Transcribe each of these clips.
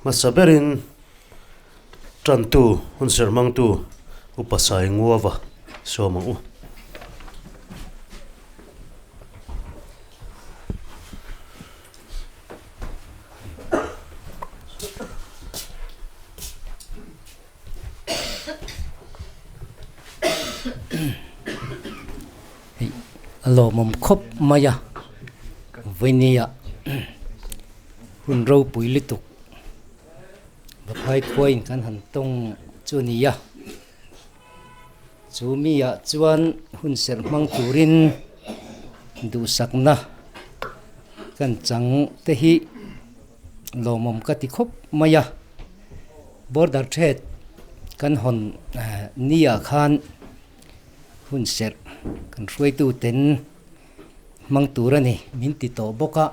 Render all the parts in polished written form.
Hmasa berin tantu hun serh hmangtu Upa Sainguava sawm ang u. Hei a lawmawm khawp mai a vawinia hun ropui lutuk Vaphai khuain kan han tawng chu a ni a chu mi ah chuan hun serh hmang turin duhsakna kan chang te hi lawmawm ka ti khawp mai a border trade kan hawn ni ah khan hun serh kan hruaitu ten hmang tur a ni min ti tawh bawk a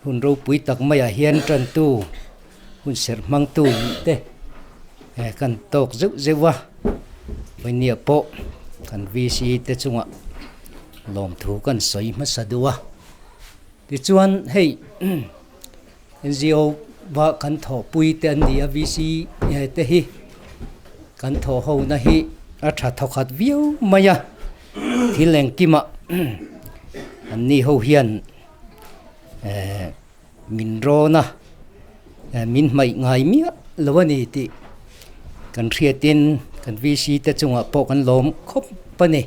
hun ropui tak maiah hian tantu hun serh hmangtu nih te kan tawk zeuh zeuh a vawihnia pawh kan VC te chungah lawmthu kan sawi hmasa duh a tichuan hei NGO va kan thawhpui te an ni a VC te hi kan thawh ho na hi a tha thawkhat viau mai a thil engkimah an ni ho hian eh min rawn a min hmaih ngai miah lo a ni tih kan hriatin kan VC te chungah pawh kan lawm khawp a ni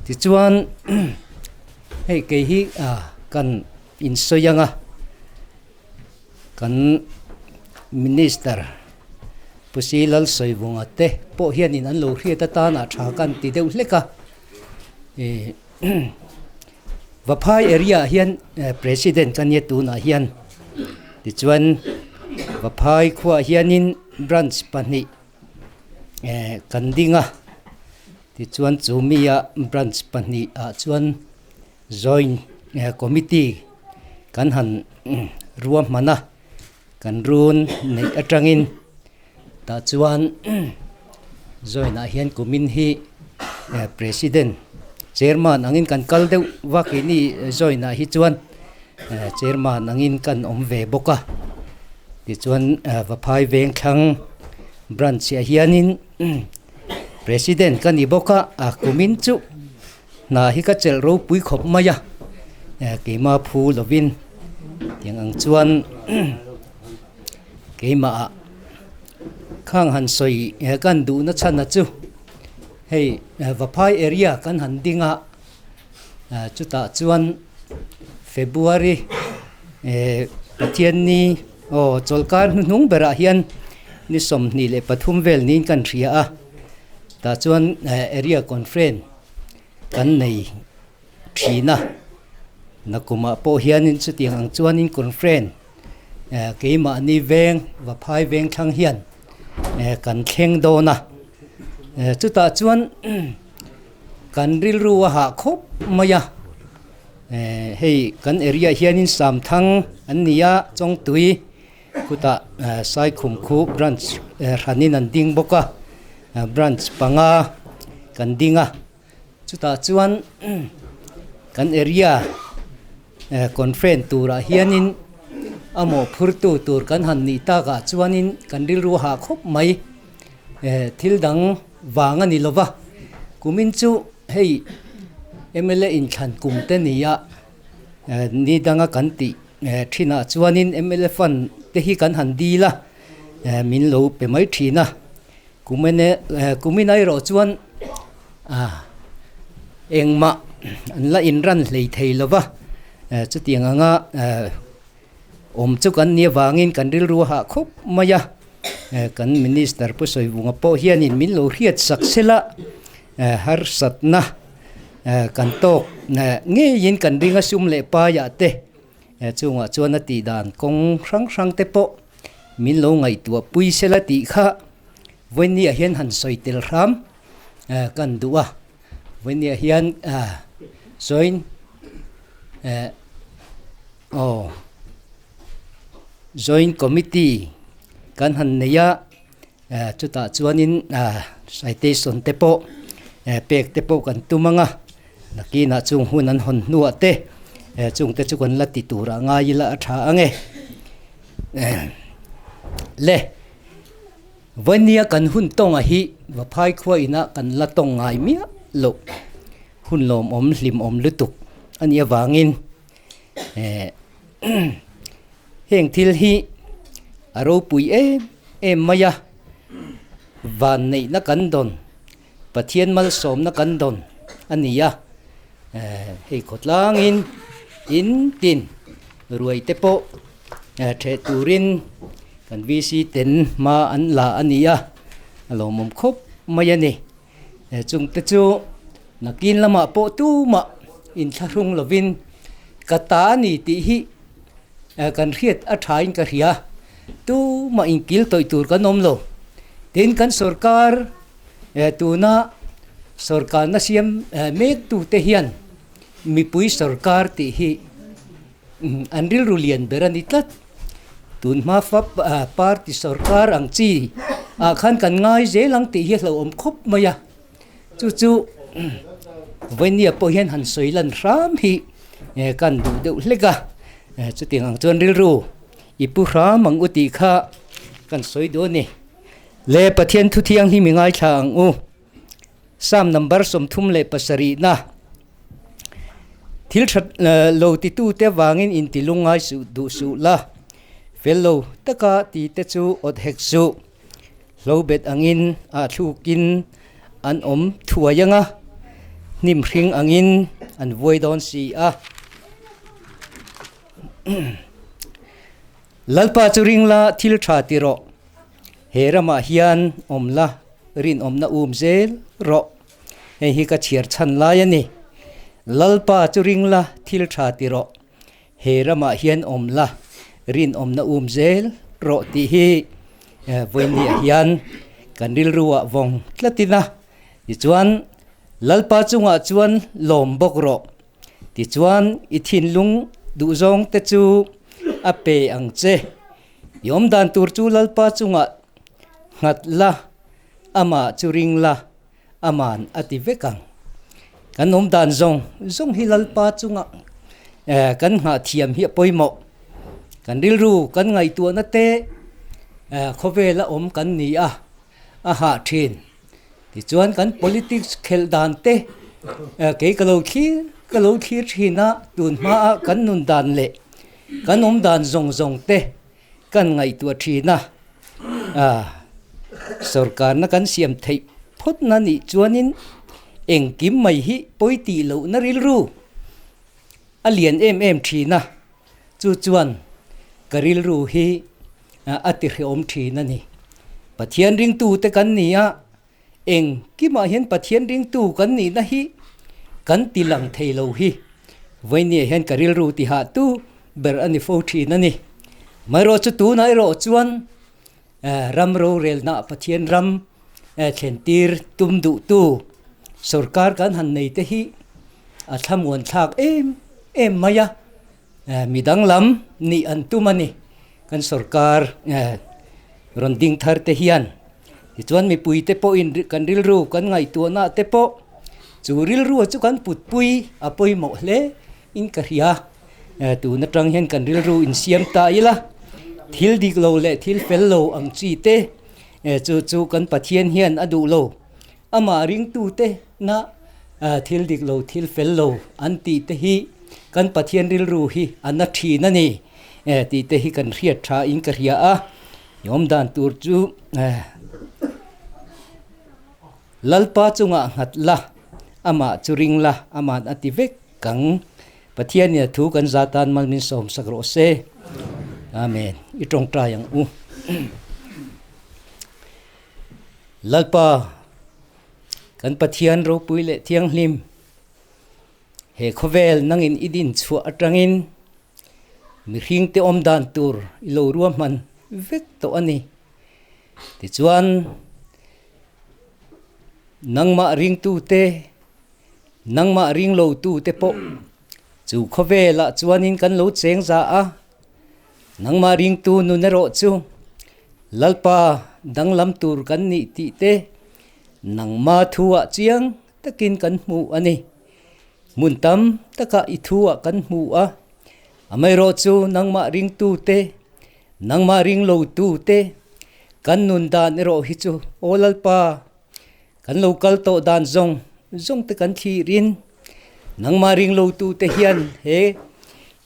tichuan hei kei hi ah kan insawi anga kan minister Pu Si Lalsawivunga te pawh hianin an lo hriat atana tha kan ti deuh hlek a ih Vaphai area ah hian president ka nia tunah hian tichuan Vaphai khuaah hianin branch pahnih eh kan ding a tichuan chu mi ah branch pahnih ah chuan Joint Committee kan han ruahman a, kan run neih atangin tah chuan joint ah hian kumin hi President Chairman angin kan kal deuh vak ih ni joint ah hi chuan Chairman angin kan awm ve bawk a, tichuan Vaphai Vengthlang Branch ah hianin President ka ni bawk a, kumin chu. Hna hi ka chelh ropui khawp mai a, keimah phu lovin tiang ang chuan keimah ah khang han sawi kan duhna chhan a chu hei Vaphai area kan han ding a, chutah chuan February Pathianni aw chawlhkar hnuhnung berah hian ni 23 vel niin kan hria a. Tah chuan area conference kan nei thin a, nakumah pawh hianin chutiang ang chuanin conference keimahni veng Vaphai veng thlang hian kan thleng dawn a, chutah chuan kan rilru a hah khawp mai a, hei kan area hianin Samthang an ni a, Chawngtui. Khutah Saikhum khu branch hranin an ding bawk a, branch panga kan ding a, chutah chuan kan area conference turah hianin a mawhphurtu tur kan han nih takah chuanin kan rilru a hah khawp mai, thil dang vang a ni lo va, kumin chu hei mla inthlan kum te nia ni danga kan tih. Thinah chuanin mla fund te hi kan han dil a, min lo pe mai thin a, kumin erawh chuan engmah an la inran hlei thei lo va, chutiang anga awm chu kan nih avangin kan rilru a hah khawp mai a, kan minister Pu Sawivunga pawh hianin min lo hriat sak sela harsatna. Kan tawk ngeiin kan ring a sum leh paiah te chungah chuan a tih dan kawng hrang hrang te pawh min lo ngaihtuah pui sela tih kha vawinia hian han sawi tel hram kan duh a, vawinia hian join aw join committee kan han nei a. Chutah chuanin citation te pawh pek te pawh kan tum ang a, nakinah chung hun an hawn hnuah te chung te chu kan la ti tur a ngai ila a tha ang e. Le Vawnia kan hun tawnga hi Vaphai khua ina kan la tawng ngai miah loh hun lawmawm hlimawm lutuk a nih avangin heng thil hi a ropui em em mai a, vanneihna kan dawn Pathian malsawmna kan dawn a ni a, hei khawtlangin in tin ruai te pawh theh turin kan VC ten hma an la a ni a, a lawmawm khawp mai a ni. Chung te chu nakin lamah pawh tumah inthlahrung lovin ka ta a ni tih hi kan hriat a thain ka hria, tumah inkil tawih tur kan awm lo. Tin, kan sorkar Tuna sorkarna siam mek tute hian mipui sorkar tih hi an rilru lian ber a ni tlat. Tun hma fap party sorkar ang chi ah khan kan ngai zel ang tih hi a hlauhawm khawp mai a. Chu chu Vawinia pawh hian han sawi lan hram hi kan duh deuh hlek a. Chutiang ang chuan rilru i pu hram ang u tih kha kan sawi duh a ni. Le Pathian thu thianghlim i ngaithla ang u. Psalm number 37 na. Thil that lo titute avangin inti lungngai suh duh suh la. Fel lo taka ti te chu awt hek suh. Hlo bet angin a thlukin an awm thuai anga, hnim hring angin an vuai dawn si a. Lalpa chu ring la thil tha ti rawh. He ramah hian awm la rinawmna um zel rawh. Hei hi ka chhiar chhan lai a ni. Lalpa chu ring la thil tha ti rawh. He ramah hian awm la rinawmna um zel rawh tih hi vawiinniah hian kan rilruah vawng tlatin a. Tichuan Lalpa chungah chuan lawm bawk rawh. Tichuan, i thinlung duhzawng te chu a pe ang che. I awm dan tur chu Lalpa chungah nghat la, amah chu ring la, aman a ti vek ang. Kan awm dan zawng zawng hi Lalpa chungah kan nghah thiam hi a pawimawh. Kan rilru, kan ngaihtuahna te khawvela awm kan ni a, a hah thin. Tichuan kan politics khelh dan te kei ka lo thlir ka lo thlir thin a, tun hmaa kan nun dan leh kan awm dan zawng zawng te kan ngaihtuah thin a, sorkarna kan siam theih phawt na nih chuanin engkim mai hi pawi tih lohna rilru a lian em em thin a, chu chuan ka rilru hi a ti hrehawm thin a ni. Pathian ringtute kan ni a, engkimah hian Pathian ringtu kan nihna hi kan ti lang thei lo hi vawinia hian ka rilru ti hahtu ber a ni fo thin a ni. Amaherawhchu chu tunah erawh chuan ram rorelna Pathian ram thlentir tum duhtu sorkar kan han nei te hi a thlamuan thlak em em mai a. Mi danglam nih an tum a ni. Kan sorkar rawn ding thar te hian tichuan mipui te pawhin kan rilru kan ngaihtuahna te pawh chu rilru chu kan putpui a pawimawh hle in ka hria. Tun atang hian kan rilru insiam ta ila thil dik lo leh thil fel lo ang chi te chu chu kan Pathian hian a duh lo. Amah ringtute na thil dik lo, thil fel lo an tih te hi kan Pathian rilru hi a na thin a ni tih te hi kan hriat tha in ka hria a. I awm dan tur chu Lalpa chungah nghat la, amah chu ring la, aman a ti vek ang. Pathian in a thu kan za tan mal min sawm sak rawh se. Amen. I tawngtai ang u. Lalpa, kan Pathian ropui leh thianghlim, he khawvel nangin i din chhuah atangin mihringte awm dan tur i lo ruahman vek tawh a ni. Tichuan, nangmah ringtute, nangmah ringlotute pawh chu khawvelah chuanin kan lo cheng za a, Nangmah ringtu nun erawh chu Lalpa danglam tur kan nih tih te nangma thuah chiang takin kan hmu a ni. Hmun tam takah i thuah kan hmu a, amaherawh chu nangmah ringtu te Nangmah ring lo tu te kan nun dan erawh hi chu Aw Lalpa, kan lo kal tawh dan zawng zawng te kan thlir in nangmah ring lo tu te hian he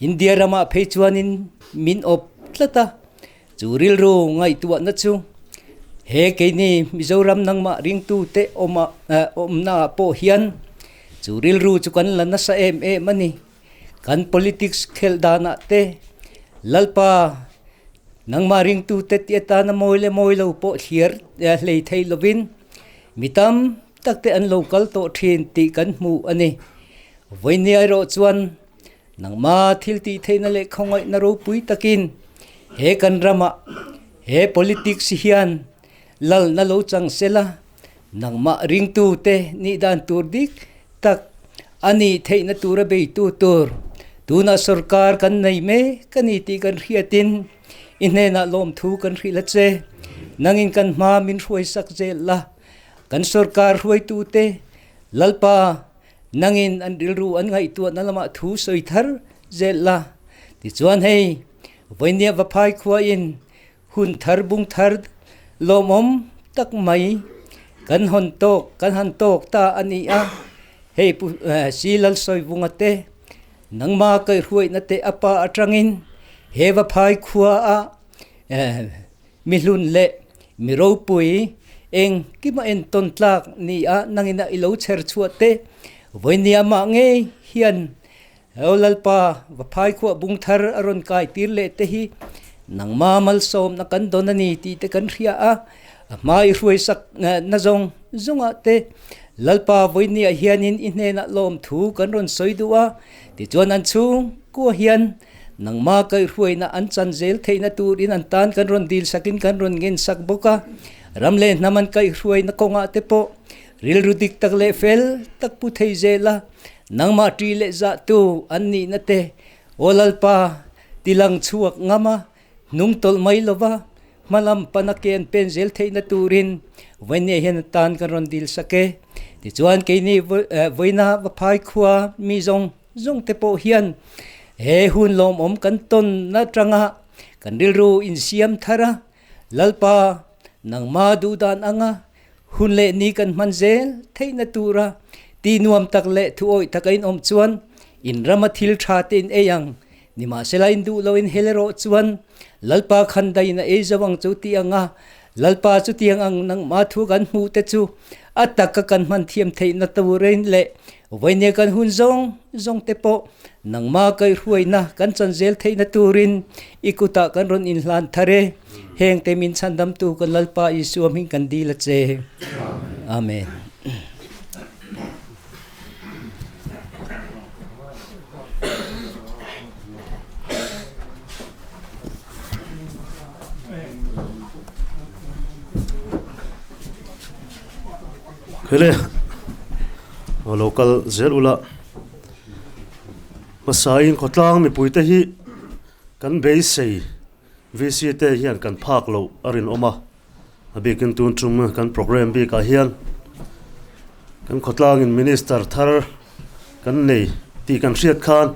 India ramah phei chuanin min awp tlat a, chu rilru ngaihtuahna chu he keini Mizoram nangmah ringtu te awmah awmnaah pawh hian chu rilru chu kan la nasa em em a ni. Kan politics khelh danah te Lalpa nangmah ringtute tih atana mawi leh mawi lo pawh thliar hlei thei lovin mi tam tak te an lo kal tawh thin tih kan hmuh a ni. Vawinia erawh chuan nangmah thil tih theihna leh khawngaihna ropui takin he kan ramah he politics hian lalna lo chang sela Nangmah ringtute nih dan tur dik tak a nih theihna tura beitu tur tunah sorkar kan nei mek a ni tih kan hriatin i hnenah lawmthu kan hrilh a che. Nangin kan hma min hruaisak zel la, kan sorkar hruaitute Lalpa nangin an rilru an ngaihtuahna lamah thu sawi thar zel la. Tichuan hei, vawinia Vaphai khuain Hun thar bung thar lawmawm tak mai kan hawn tawk kan han tawk ta a ni a, hei pu Si Lalsawivunga te nangma kaihhruaihna te a pa atangin he Vaphai khua a mihlun leh mi ropui engkim a entawn tlak ni a nangin a ilo chher chhuah te vawinia mah ngei hian Aw Lalpa, Vaphai khuah bung thar a rawn kai tir leh te hi nangma malsawmna kan dawn a ni tih te kan hria a, a hma i hruaisak na zawng zawngah te Lalpa vawinia hianin i hnenah lawmthu kan rawn sawi duh a, tichuan an chhungkua hian nangma kaihhruaina an chan zel theihna turin an tan kan rawn dilsakin kan rawn ngensak bawk a, ram leh hnam an kaihhruaina kawngah te pawh rilru dik tak leh fel tak pu thei zel a. Nangmah ṭi leh zahtu an nihna te Aw Lalpa, ti lang chhuak ngam a, hnung tawlh mai lova hmalam pana ke an pen zel theihna turin vawinia hian a tan kan rawn dil sak e. Tichuan keini vawiina Vaphai khua mi zawng zawng te pawh hian he hun lawmawm kan tawn atanga kan rilru insiam thar a, Lalpa nangmah duhdan anga Hun leh ni kan hman zel theihna tura ti nuam tak leh thuawih taka in awm chuan in rama thil tha te in ei ang. Nimahsela in duh lo in hel erawh chuan Lalpa khan dai in a ei zo ang chu tih anga Lalpa chutiang ang nangmah thu kan hmuh te chu a taka kan hman thiam theihna turin leh vawinia kan hun zawng zawng te pawh nangmah kaihhruaina kan chan zel theihna turin i kutah kan rawn inhlan thar e. Heng te min chhandamtu kan Lalpa Isua hming kan dil a che. Amen. Khele local zel ula hmasain khawtlang mipuite hi kan beisei VC te hian kan phak loh a rinawm a, a bikin tun tum kan programme bikah hian kan khawtlangin minister thar kan nei tih kan hriat khan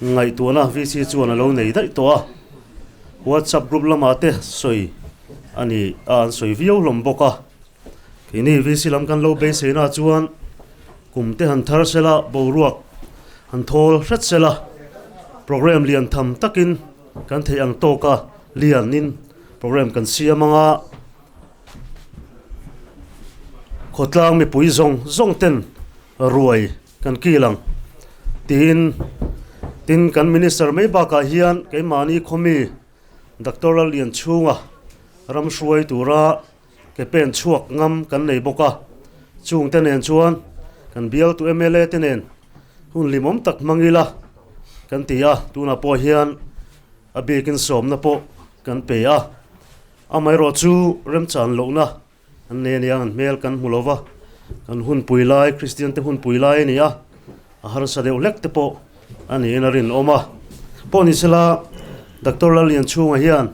ngaihtuahna VC chuan a lo nei daih tawh a, WhatsApp group lamah te sawi a ni a, an sawi viau hlawm bawk a, keini VC lam kan lo beiseina chuan kum te han thar sela boruak han thawl hret sela programme lian tham takin. Kan theih ang tawka lianin program kan siam ang a, khawtlang mipui zawng zawng ten ruai kan kil ang tiin tin kan minister mai bakah hian keimahni khawmi Doctor Lallianchhunga ram hruai tura ke pen chhuak ngam kan nei bawk a, chungte nen chuan kan bialtu mla te nen hun limawm tak hmang ila kan ti a, tunah pawh hian a bikin sawmna pawh kan pe a, amaherawh chu remchan lohna an nei a nia, an hmel kan hmu lo va, kan hunpui lai Kristian te hunpui lai a ni a, a harsa deuh hlek te pawh a niin a rinawm a. Pawh ni sela Doctor Lallianchhunga hian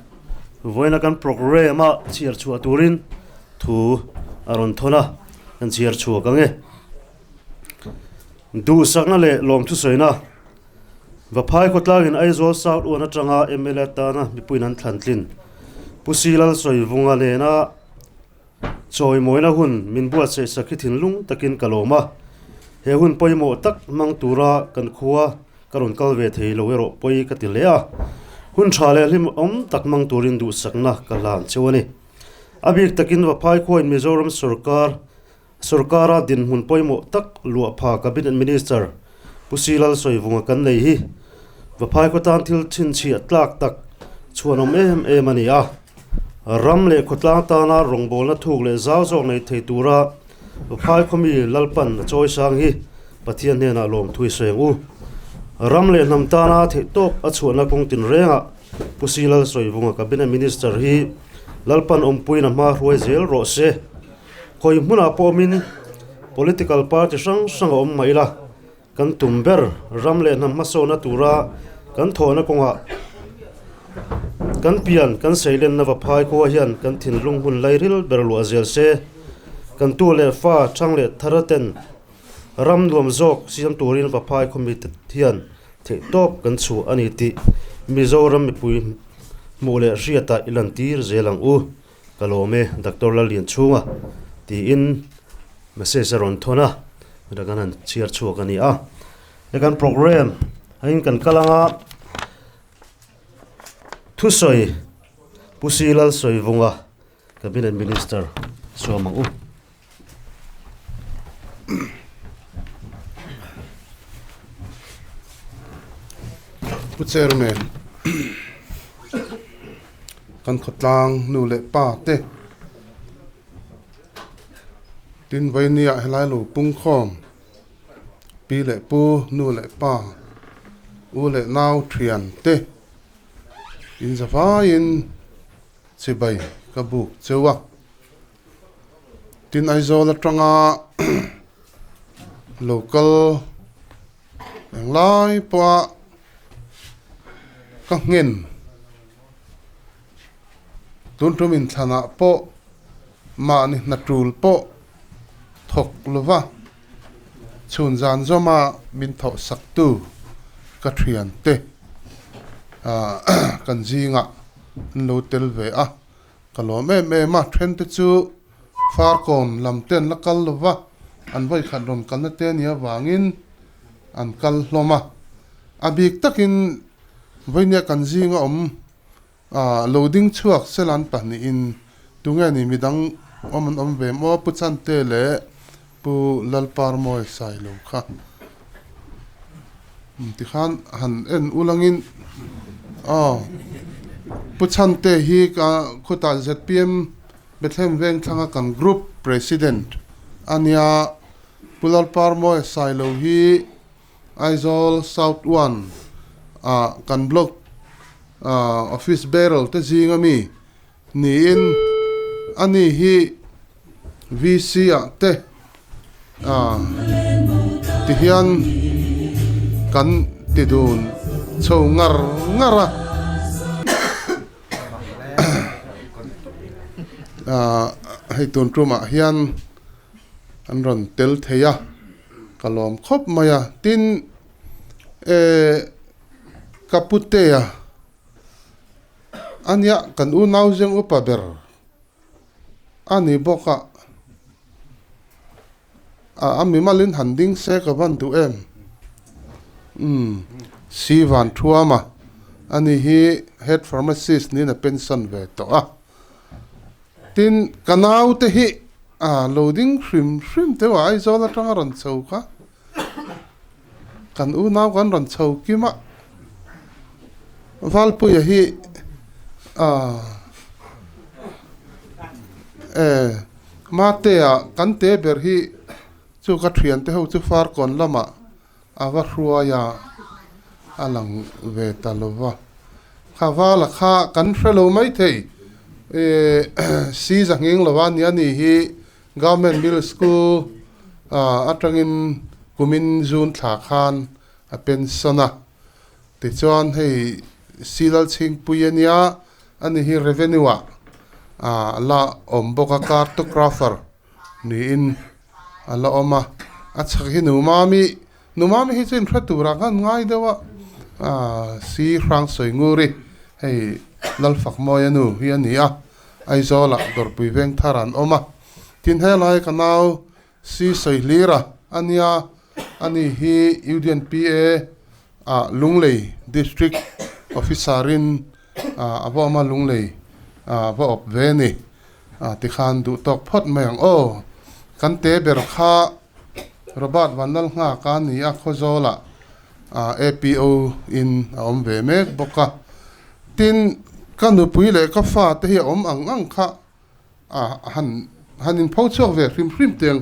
vawiina kan programme a chhiar chhuah turin thu a rawn thawn a, kan chhiar chhuak ang e. Duhsakna leh lawmthu sawina. Vaphai khawtlangin Aizawl South uan atanga mla tana mipuiin an thlan tlin. Pu Silal Sawivunga nena chawimawina hun min buatsaih sak hi thinlung takin ka lawm a. He hun pawimawh tak hmang tura kan khua ka rawn kal ve thei lo erawh pawi ka ti hle a. Hun tha leh hlimawm tak hmang turin duhsakna ka hlan cheu a ni. A bik takin Vaphai khuain Mizoram sorkar Sorkara dinhmun pawimawh tak luah pha Cabinet Minister Pu Silal Sawivunga kan nei hi Vaphai khawtlang thil chhinchhiah tlak tak chhuanawm em em a ni a. Ram leh khawtlang tana rawngbawlna thuk leh zau zawk nei thei tura Vaphai khawmi Lalpan a chawi sang hi Pathian hnenah lawmthu i sawi ang u. Ram leh hnam tana theihtawp a chhuahna kawng tinrengah Pu Silal Sawivunga Cabinet Minister hi Lalpan awmpuiin a hma hruai zel rawh se. Khawi hmunah pawh awmin political party hrang hrang a awm mai ila, kan tum ber ram leh hnam hmasawna tura kan thawhna kawngah kan pian kan seilenna Vaphai khua hian kan thinlung hun lairil ber luah zel se, kan tu leh fa thang leh thar ten ram nuam zawk siam turin Vaphai khawmite hian theihtawp kan chhuah a ni tih Mizoram mipui hmuh leh hriatah i lantir zel ang u. Ka lawm e Doctor Lallianchhunga tiin message a rawn thawn a, chutah kan han chhiar chhuak a ni a. He kan program angin kan kal anga thusawi Pu Si Lalsawivunga Cabinet Minister suam ang u. Pu Chairman, kan khawtlang nu leh pa te tin vainia helai lo pungkhawm pi leh pu nu leh pa u leh nau thian te in zavaiin chibai ka buk cheu a. Tin Aizawl atanga local englai pawha ka nghen tun tum inthlanah pawh mahni hna tul pawh thawk lova chhun zan zawma min thawh sak tu ka thiante ah kan zingah an lo tel ve a. Ka lawm em em a, then te chu Farkawn lam te an la kal lo va, an vawikhat rawn kalna te nia vangin an kal hlawm a. A bik takin vawinia kan zinga awm lo ding chhuak Selan pahnihin tunge ni midang awm an awm ve maw Pu Chante leh Pu Lalparmawi Sailo kha tikhan han en ulangin aw Pu Chante hi ka khutah zpm Bethlehem Vengthlanga kan group president a nia Pu Lalparmawi Sailo hi Aizawl South One ah kan block office bearer te zinga mi niin ani hi VC ah te ah ti hian kan ti dun chho ngar ngar a ah hei tun tumah hian an rawn tel thei a ka lawm khawp mai a tin eh ka putea a nia kan unau zeng upa ber. A ni bawk a, a mimalin han ding se ka van duh em? Umm, si van thuam a, ani hi head pharmacist niin a pension ve tawh a. Tin, ka naute hi a lo ding hrim hrim teuh a, Aizawl atanga rawn chho kha kan unau kan rawn chho kim a, Valpuia hi aaa e Matea kan te ber hi chu ka thiante ho chu Farkawn lamah a va hruai a, a lang ve ta lo va, kha vala kha kan hre lo maithei e si zahnging lo a nia ni hi. Government Middle School atangin kumin June thla khan a pension a, tichuan hei Silal Chhingpui a nia, ani hi Revenue ah a la awm bawk a, cartographer niin a la awm a, a chhak hi Numami, Numami hi chu inhre turah khan ngai deuh a. Si Hrang Sawinguri hei Lalfakmawia nu hi a ni a, Aizawlah Dawrpui veng thar an awm a. Tin helai ka nau Si Sawihlira a nia, ani hi Union PA ah Lunglei District Officer in a va awm a, Lunglei a va awp ve a ni. Tikhan duh tawk phawt mai ang aw. Kan te ber kha Robert Vanlalnghaka a ni a, Khawzawlah APO in a awm ve mek bawk a. Tin, ka nupui leh ka fa te hi a awm ang ang kha a han han inpho chhuak ve hrim hrim teng.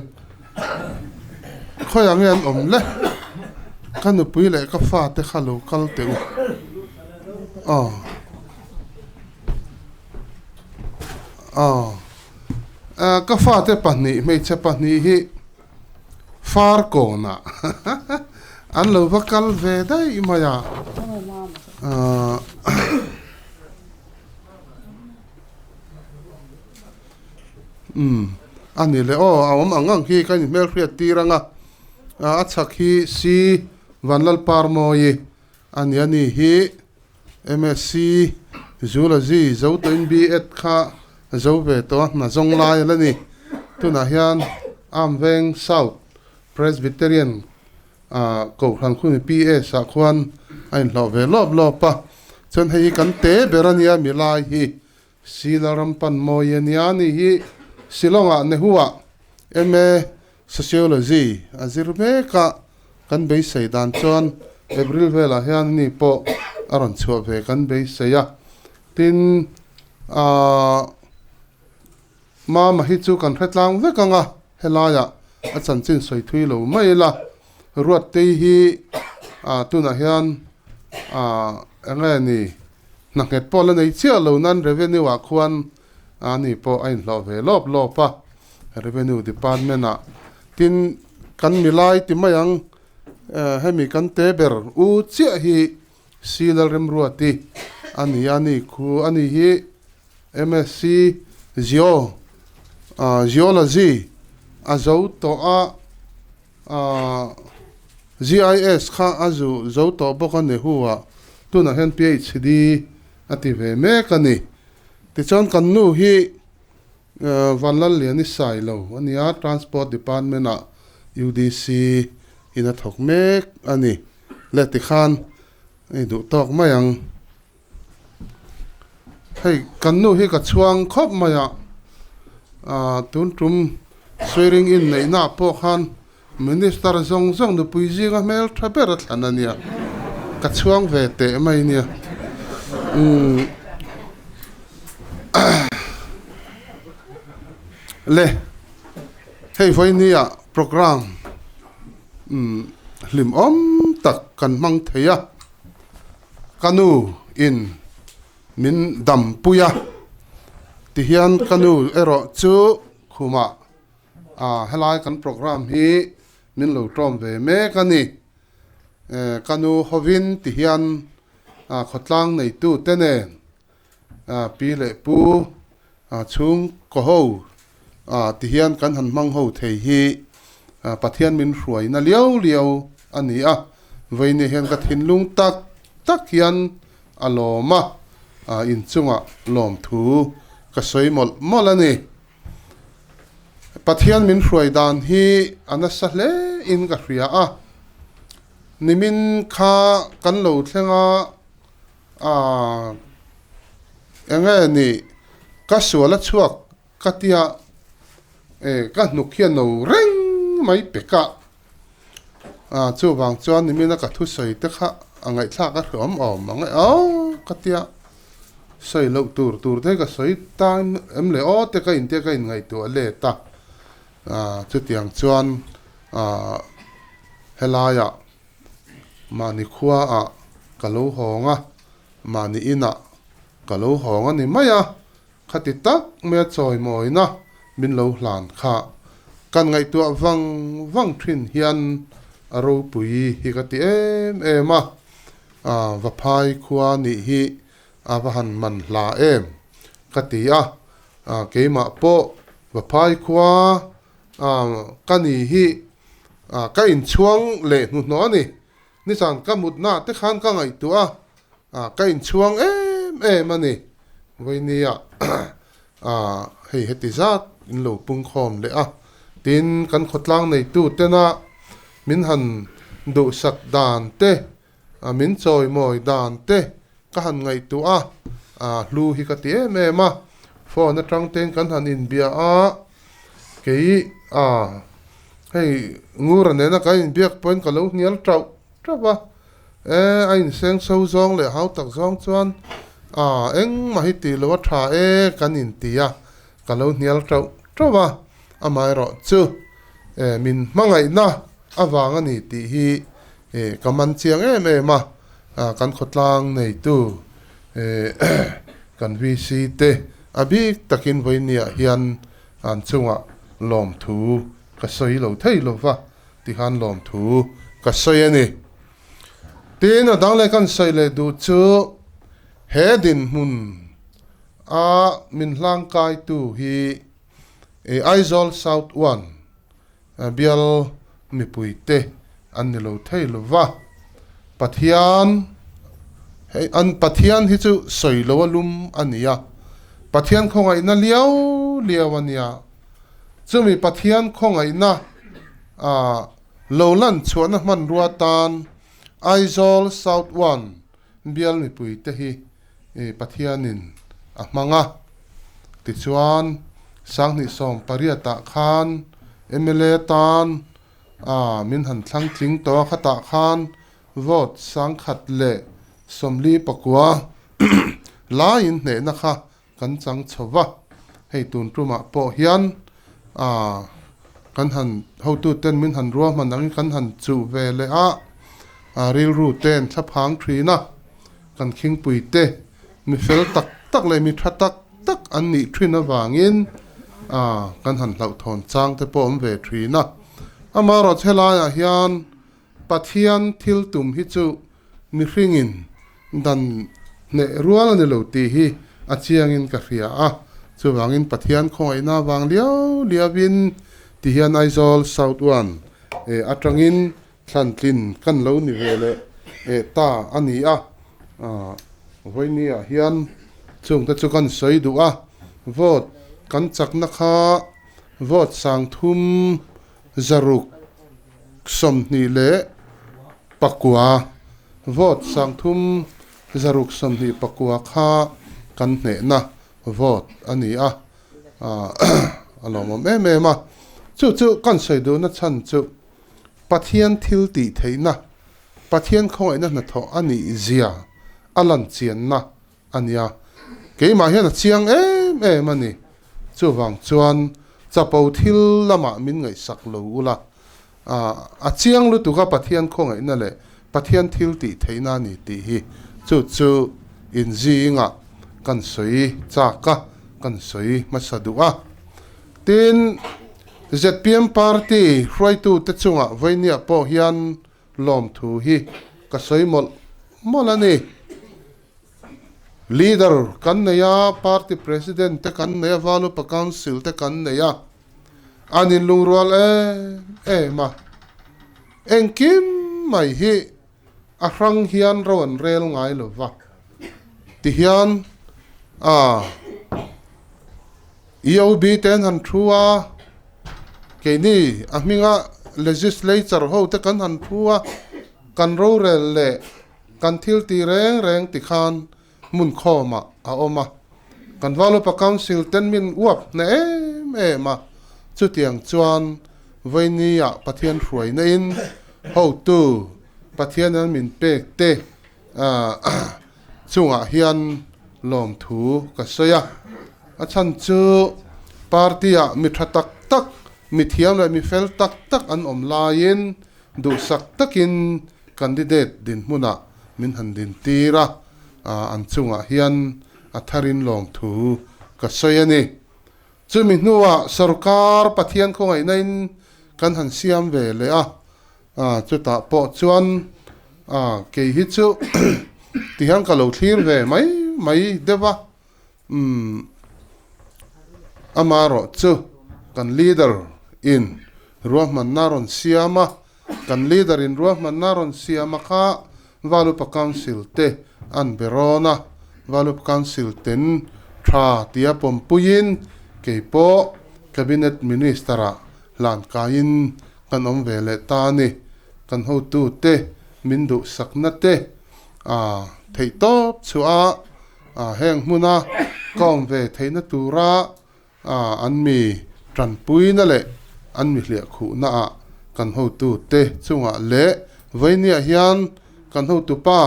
Khawiah nge an awm le? Ka nupui leh ka fa te kha lo kal teh u. Aw. Aw. Ka fate pahnih, hmeichhe pahnih hi far kawnah an lo va kal ve daih mai a. Umm a ni le aw a awm ang ang khi ka inhmelhriat tir ang a a chhak hi si Vanlalparmawi a ni a ni hi MSc Zoology zo tawhin B.Ed kha zo ve tawh a hna zawng lai a la ni tunah hian Amveng South Presbyterian Ah Kohhran khumi PS ah khuan a inhlawh ve lawp lawp a, chuan hei hi kan te ber a nia milai hi Sila ram pan mawi a nia ni hi Shillong ah Nehu ah MA Sociology a zir mek a, kan beisei dan chuan April velah hian ni pawh a rawn chhuah ve kan beisei a, tin ah Mama hi chu kan hre tlang vek ang a, helaiah a chanchin sawi thui lo mai ila, Ruattei hi ah tunah hian ah eng nge ni hna nghet pawh la nei chiah lo nan revenue ah khuan a ni pawh a inhlawh ve lawp lawp a, revenue department ah tin kan milai ti mai ang hemi kan te ber u chiah hi Silalremruati a ni a ni khu a ni hi. MSc Geo Geology a zo tawh a, GIS kha a zu zo tawh bawk a ni hu a, tunah hian PhD a ti ve mek a ni. Tichuan kan nu hi Vanlalliani Sailo a ni a, Transport Department ah UDC in a thawk mek a ni. Le tikhan i duh tawk mai ang. Hei kan nu hi ka chhuang khawp mai a, ah tun tum swearing in neih na ah pawh khan minister zawng zawng nupui zinga hmel tha ber a thlan a nia, ka chhuang ve teh mai nia umm le hei vawinia programme umm hlimawm tak kan hmang thei a. Ka nu in min dam pui a, tihian ka nu erawh chu khumah ah helai kan programme hi min lo tawm ve mek a ni. Ka nu hovin tihian ah khawtlang neitu te nen ah pi leh pu ah chhungkaw ho ah tihian kan han hmang ho thei hi ah Pathian min hruaina liau liau a ni a, vawiin hian ka thinlung tak tak hian a lawm a, ah inchungah lawmthu ka sawi mawlh mawlh a ni. Pathian min hruai dan hi a nasa hle in ka hria a, nimin kha kan lo thleng a, Aaa eng nge ni ka sual a chhuak ka tia e ka hnuk hian no reng mai pek a a chuvang chuan nimina ka thusawi te kha a ngaihthlak a hre awm awm ang e aw ka tia sawi loh tur tur te ka sawi ta em le aw te ka intia ka inngaihtuah let a a chutiang chuan aaa helaiah. Mahni khuaah ka lo hawng a, mahni inah ka lo hawng a ni mai a, khati tak mai a chawimawina min lo hlan kha kan ngaihtuah vang vang thin hian a ropui hi ka ti em em a, Vaphai khua nih hi a va han man hla em ka ti a, keimah pawh Vaphai khua ka ni hi. Ah, ka inchhuang leh hnuhnawh a ni. Nizan ka mutna te khan ka ngaihtuah a, ka inchhuang em em a ni. Vawinia hei heti zat in lo pungkhawm leh a, tin kan khawtlang neitu tena min han duhsak dan te, min chawimawi dan te ka han ngaihtuah a, hlu hi ka ti em em a, phone atang ten kan han inbia a, kei a hei Ngura nena kan inbiak pawhin ka lo hnial tauh tauh a, e a inseng so zawng leh hau tak zawng chuan a engmah hi tih loh a tha e kan inti a, ka lo hnial tauh tauh a, amaherawh chu e min hmangaihna avang a ni tih hi E ka man chiang em em a, kan khawtlang neitu kan VC te a bik takin vawinia hian an chungah lawmthu ka sawi lo thei lo va tikhan lawmthu ka sawi a ni. Tin, a dang leh kan sawi leh duh chu he dinhmun a min hlangkaitu hi Aizawl South One Bial mipuite an ni lo thei lo va, Pathian hei an Pathian hi chu sawi lo a lum a ni a, Pathian khawngaihna liau liau a nia. Chumi Pathian khawngaihna ah lo lan chhuahna hmanrua tan Aizawl South One bial mipuite hi Pathianin a hmang a. Tichuan, 2018 ah khan mla tan min han thlang tling tawh a, khatah khan vote 1049 laiin hnehna kha kan chang chho va. Hei tun tumah pawh hian kan han hotuten min han ruahman angin kan han chuh ve leh a, rilru ten thlaphang thin a. Kan khingpuite mi fel tak tak leh mi tha tak tak an nih thin avangin kan han hlauhthawn chang te pawh awm ve thin a. Amaherawhchu helaiah hian Pathian thil tum hi chu mihringin dan hneh rual a ni lo tih hi a chiangin ka hria a. Chuvangin Pathian khawngaihna avang liau liauin ti hian Aizawl South One atangin Thlantlin kan lo ni ve leh eh ta a ni a, vawinia hian chungte chu kan sawi duh a, vote kan chakna kha vote 3629, vote 3629 kha kan hnehna vote a ni a, a lawmawm em em a, chu chu kan sawi duhna chhan chu. Pathian thil tih theihna, Pathian khawngaihna hnathawh a nih zia a lan chianna a nia. Keimah hian a chiang em em a ni. Chuvang chuan chapo thil lamah min ngaihsak lo ula, a chiang lutuk a Pathian khawngaihna leh Pathian thil tih theihna a ni tih hi chu chu inzingah kan sawi chak a, kan sawi hmasa duh a. Tin, zpm party hruaitute chungah vawinia pawh hian lawmthu hi ka sawi mawlh mawlh a ni. Leader kan nei a, party president te kan nei a, Valupa council te kan nei a, an inlungrual em em a. Engkim mai hi a hrang hian ro an rel ngai lo va, tihian a EOB te an han thu a, keini a hminga legislature ho te kan han thu a, kan rorel leh kan thil ti reng reng tikhan hmun khawmah a awm a, kan Valupa Council ten min uap hneh em em a, chutiang chuan Vawinia Pathian hruaina in hotu Pathian an min pek te chungah hian lawmthu ka sawi a, a chhan chu party ah mi tha tak tak, mi thiam leh mi fel tak tak an awm laiin Duhsak takin candidate dinhmunah min han dintir a, an chungah hian a tharin lawmthu ka sawi a ni. Chumi hnuah sorkar Pathian khawngaihnain kan han siam ve leh a, chutah pawh chuan kei hi chu tihian ka lo thlir ve mai mai deuh a, Umm amaherawh chu kan leader in ruahmanna rawn siam a, Kan leader in ruahmanna rawn siam a kha Valupa Council te an be rawn a, Valupa Council ten tha tia pawmpuiin kei pawh Cabinet Minister ah hlan kaiin kan awm ve leh ta a ni. Kan hotute min duhsakna te a theihtawp chhuah a, heng hmuna ka awm ve theihna tura an mi tanpuina leh an mi hliahkhuhna ah kan hotute chungah leh vawinia hian kan hotupa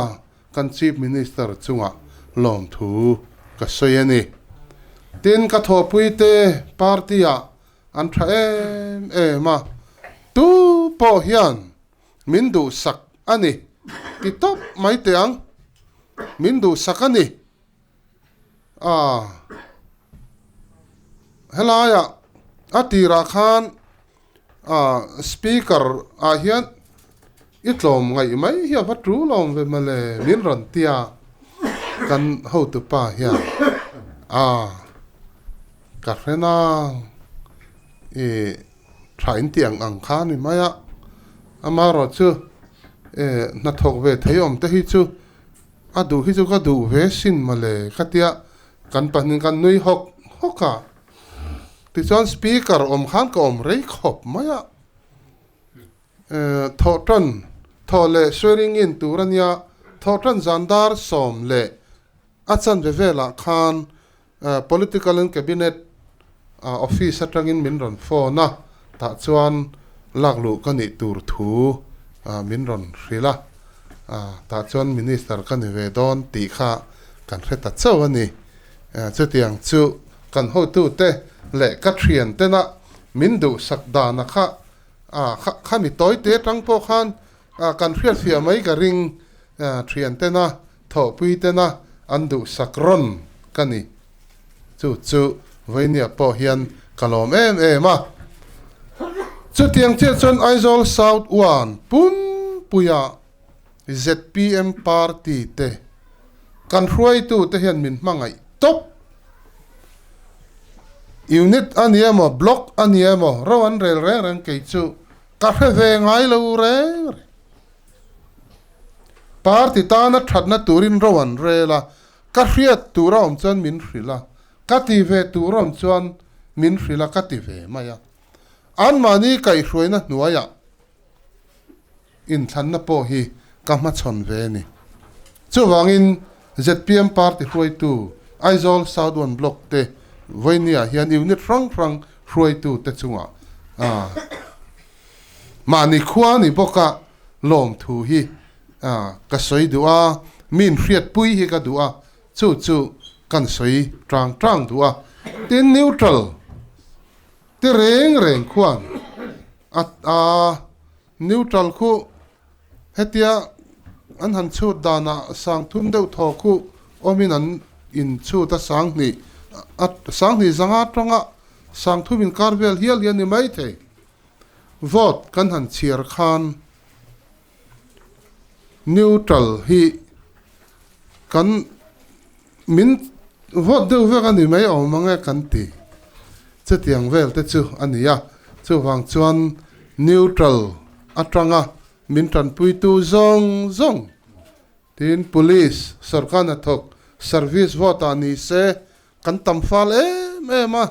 kan Chief Minister chungah lawmthu ka sawi a ni. Tin, ka thawhpuite party ah an tha em em a, tu pawh hian min duhsak a ni ti tawp mai teh ang, min duhsak a ni. A helaiah a tirah khan ah speaker ah hian i tlawm ngaih mai hi a va tul awm ve mawle min rawn tia kan hotu pa hian a ka hre nang ih tha in tih ang ang kha a ni mai a amaherawh chu eh hnathawk ve thei awm te hi chu A duh hi chu ka duh ve sin mawle ka tia kan pahnih kan nui hawk hawk a, tichuan speaker awm khan ka awm rei khawp mai a, thawh tan thawh leh swearing in tur a nia, thawh tan zan dar sawm leh a chanve velah khan Political and Cabinet office atangin min rawn phone a, tah chuan lak luh ka nih tur thu min rawn hrilh a, tah chuan Minister ka ni ve dawn tih kha kan hre ta chauh a ni. Chutiang chu kan hotute leh ka thiantena min duhsak dana kha khami tawite atang pawh khan kan hriatfiah mai ka ring thiantena Thawhpui tena an duhsak rawn ka ni. Chu chu Vainia pawh hian ka lawm em em a. Chutiang chiah chuan Aizawl South One pumpuia zpm party te kan hruaitu te hian min hmangaih tawp. Unit a ni emaw, block a ni emaw, ro an rel reng reng kei chu ka hre ve ngai lo reng reng. Party tana thatna turin ro an rel a, ka hriat tur a awm chuan min hrilh a, ka ti ve tur a awm chuan min hrilh a ka ti ve mai a. Anmahni kaihhruaina hnuaiah inthlanna pawh hi ka hmachhawn ve a ni. Chuvangin zpm party hruaitu Aizawl South One Block te vawinia hian unit hrang hrang hruaitu te chungah Mahni khua ni bawka lawmthu hi ka sawi duh a, min hriatpui hi ka duh a, chu chu kan sawi tang tang duh a. Tin, neutral te reng reng khuan a a neutral khu hetia an han chhut danah sang thum deuh thaw khu awmin an inchhut a, sanghnih a sanghnih zanga tanga sang thum inkar vel hial hi a ni maithei. Vote kan han chhiar khan neutral hi kan min vote deuh vek a ni mai awm ang e kan ti. Chutiang vel te chu a ni a, chuvang chuan neutral atanga min tanpuitu zawng zawng tin police sorkar hnathawk service vote ah ni se Kan tam fal em em a,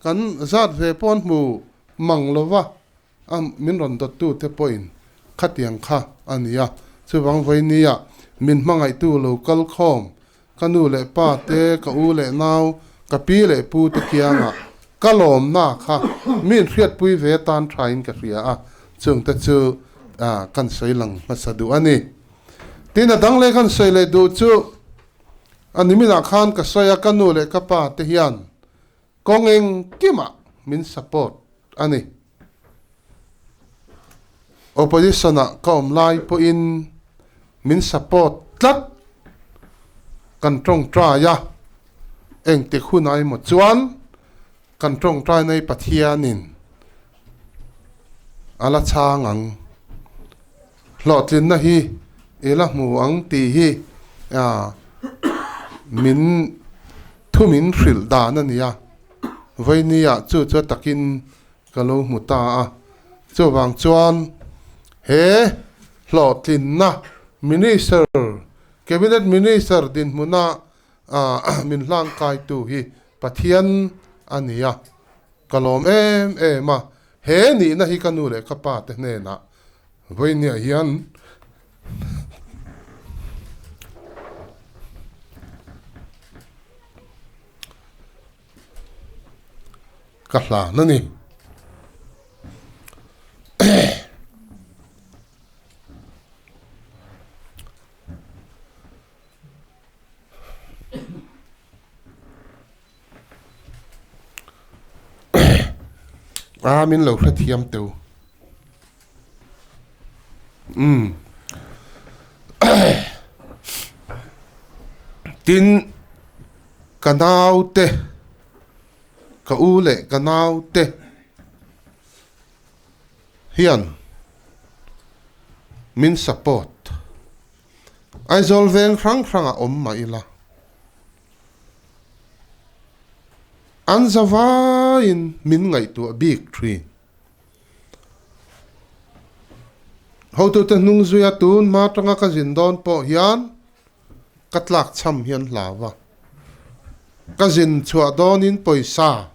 kan zat ve pawh an hmu mang lo va, a min rawn dawttu te pawhin khatiang kha a ni a. Chuvang vawinia min hmangaihtu lo kal khawm, ka nu leh pa te, ka u leh nau, ka pi leh pu te kiangah ka lawmna kha min hriatpui ve tan thain ka hria a, chungte chu kan sawi lang hmasa duh a ni. Tin, a dang leh kan sawi leh duh chu A niminah khan ka sawi a, ka nu leh ka pa te hian kawng engkimah min support a ni. Opposition-ah ka awm lai pawhin min support tlat. Kan tawngtai a, engtik hunah emaw chuan kan tawngtai nai Pathianin a la chhang ang. Hlawhtlinna hi i la hmu ang tih hi min thu min hrilh dan a ni a, Vainia chu chu takin ka lo hmu ta a. Chuvang chuan he. He hlawhtlinna Minister, Cabinet Minister dinhmuna min hlangkaitu hi Pathian a ni a, ka lawm em em a, he nihna hi ka nu leh ka pa te hnenah vawinia hian ka hlan a ni. A min lo hrethiam teu. Umm. Tin, ka naute, ka u leh ka naute hian min support. Aizawl veng hrang hrangah awm mah ila. An zavaiin min ngaihtuah bik thin. Hotute hnung zuia tun hma atanga ka zin dawn pawh hian ka tlak chham hian hlau a. Ka zin chhuah dawnin pawisa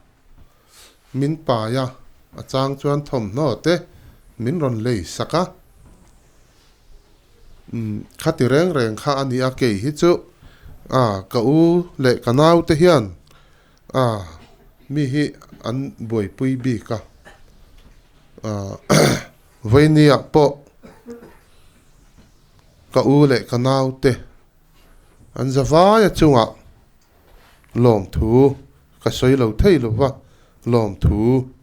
min pai a, a chang chuan thawmhnaw te min rawn lei sak a. Umm khati reng reng kha a ni a, kei hi chu a ka u leh ka naute hian a mi hi an buaipui bik a, vawinia pawh ka u leh ka naute an za vaia chungah lawmthu ka sawi lo thei lo va, lawmthu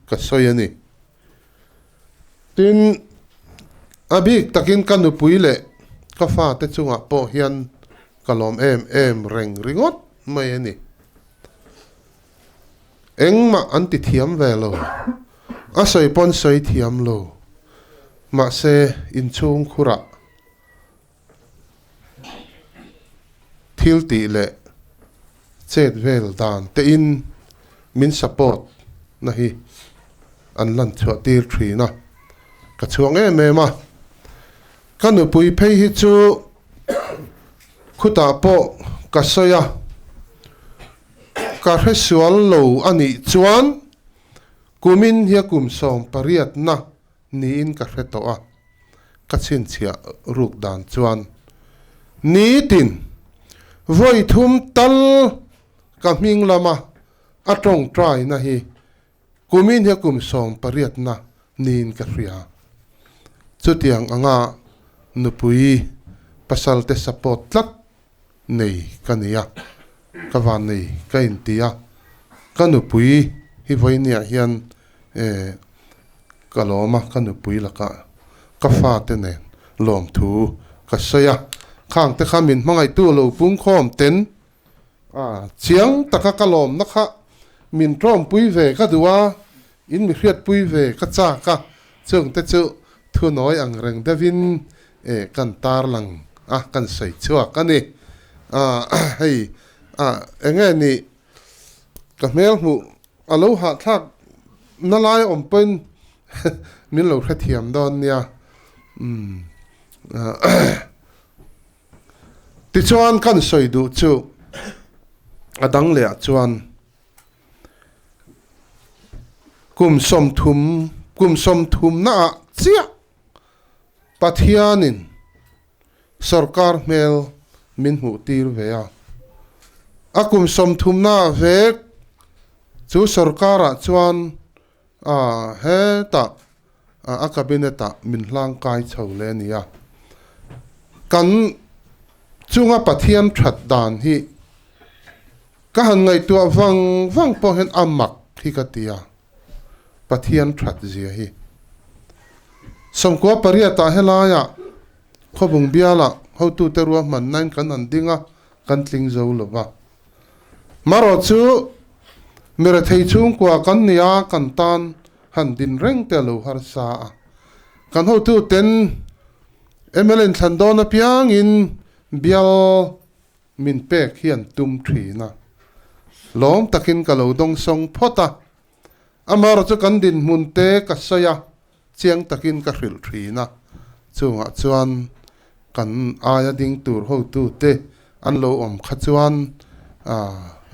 ka sawi a ni. Tin, a bik takin ka nupui leh ka fate chungah pawh hian ka lawm em em reng ringawt mai a ni. Engmah an ti thiam ve lo, a sawi pawn sawi thiam lo, mahse inchhung khurah thil tih leh chet vel dan tein min support na hi an lan chhuah tir thin a, ka chhuang em em a. Ka nupui phei hi chu khutah pawh ka sawi a, ka hresual lo a nih chuan kumin hi a kum 18 na niin ka hre tawh a. Ka chhinchhiah ruk dan chuan nitin vawi thum tal ka hming lama a tawngtaina hi kumin hi kum 18 na niin ka hria. Chutiang anga nupui pasalte support tlat nei ka ni a, ka van nei ka inti a, ka nupui hi vawinia hian eh ka lawm a, ka nupui lakah ka fate nen lawmthu ka sawi a, khang te kha min hmangaihtu lo pungkhawm ten a chiang taka ka lawmna kha min tawmpui ve ka duh a, in mi hriatpui ve ka chak a, chung te chu Thunawi ang reng deuhin eh kan tarlang a, kan sawi chhuak a ni. Ah hei ah eng nge nih ka hmel hmuh a lo hahthlak na lai awm pawhin min lo hrethiam dawn nia. Umm tichuan kan sawi duh chu a dang leh ah chuan. Kum 30, kum 30 naah chiah Pathianin sorkar hmel min hmuh tir ve a. A kum 30 naah vek chu sorkarah chuan a hetah a cabinet ah min hlangkai chho leh a ni a. Kan chunga Pathian that dan hi Ka han ngaihtuah vang vang pawh hian a mak hi ka ti a, Pathian that zia hi. 98 ah helaiah Khawbung bialah hotute ruahmannain kan han ding a, kan tling zo lo va. Marawh chu mi rethei chhungkua kan ni a, kan tan han din reng te a lo harsa a. Kan hotuten mla inthlan dawn apiangin bial Min pek hian tum thin a. Lawm takin ka lo dawngsawng phawt a. Amaherawhchu kan dinhmun te ka sawi a, chiang takin ka hrilh thin a. Chungah chuan kan aia ding tur hotute an lo awm kha chuan a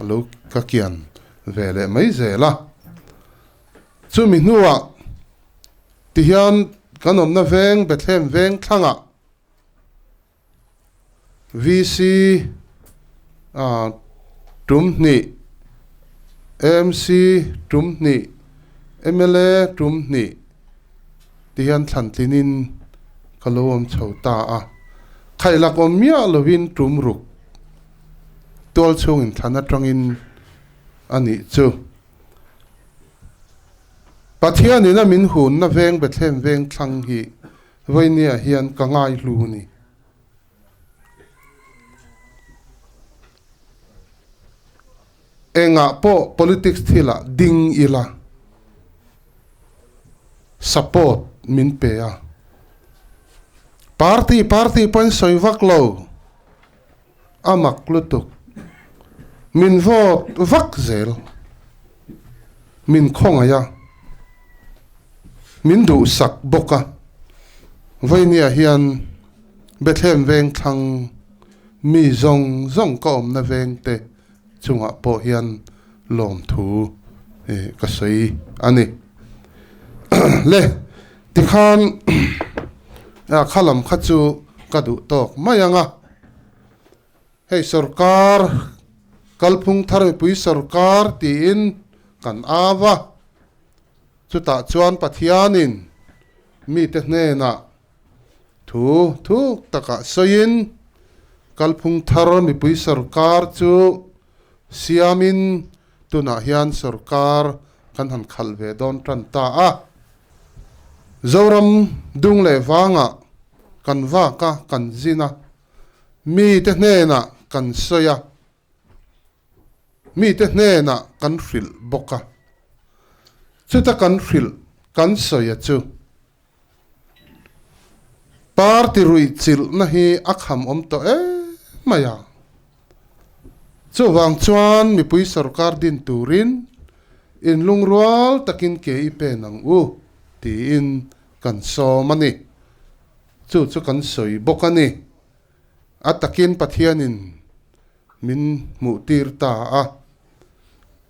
lo ka kian ve leh mai zel a. Chumi hnuah tihian kan awmna veng Bethlehem veng thlangah VC tum hnih, AMC tum hnih, mla tum hnih ti hian thlan tlinin ka lo awm chho ta a. Khaih lak awm miah lovin tum ruk tual chhungin thlan atangin a nih chu. Pathianin a min hunna veng Bethlehem veng thlang hi Vawinia hian ka ngaihlu a ni. Engah pawh politics thilah ding ila support min pe a. Party party pawhin sawi vak lo, a mak lutuk. Min vote vak zel, min khawngaih a, min duhsak bawk a. Vawinia hian Bethlehem vengthlang mi zawng zawng ka awmna vengte chungah pawh hian lawmthu ka sawi a ni. Le, tikhan kha lam kha chu ka duh tawk mai ang a. Hei sorkar, kalphung thar mipui sorkar tiin kan au a, chutah chuan Pathianin mite hnenah Thu thuk takah sawiin kalphung thar mipui sorkar chu siamin tunah hian sorkar kan han khalh ve dawn tan ta a. Zoram dung leh vangah kan vak a, kan zin a, mite hnenah kan sawi a, mite hnenah kan hrilh bawk a. Chuta kan hrilh kan sawi a chu. Party ruih chilhna hi a kham awm tawh em mai a. Chuvang chuan mipui sorkar din turin inlungrual takin ke i pen ang u tiin kan sawm a ni. Chu chu kan sawi bawk a ni. A takin Pathianin min hmuhtir ta a.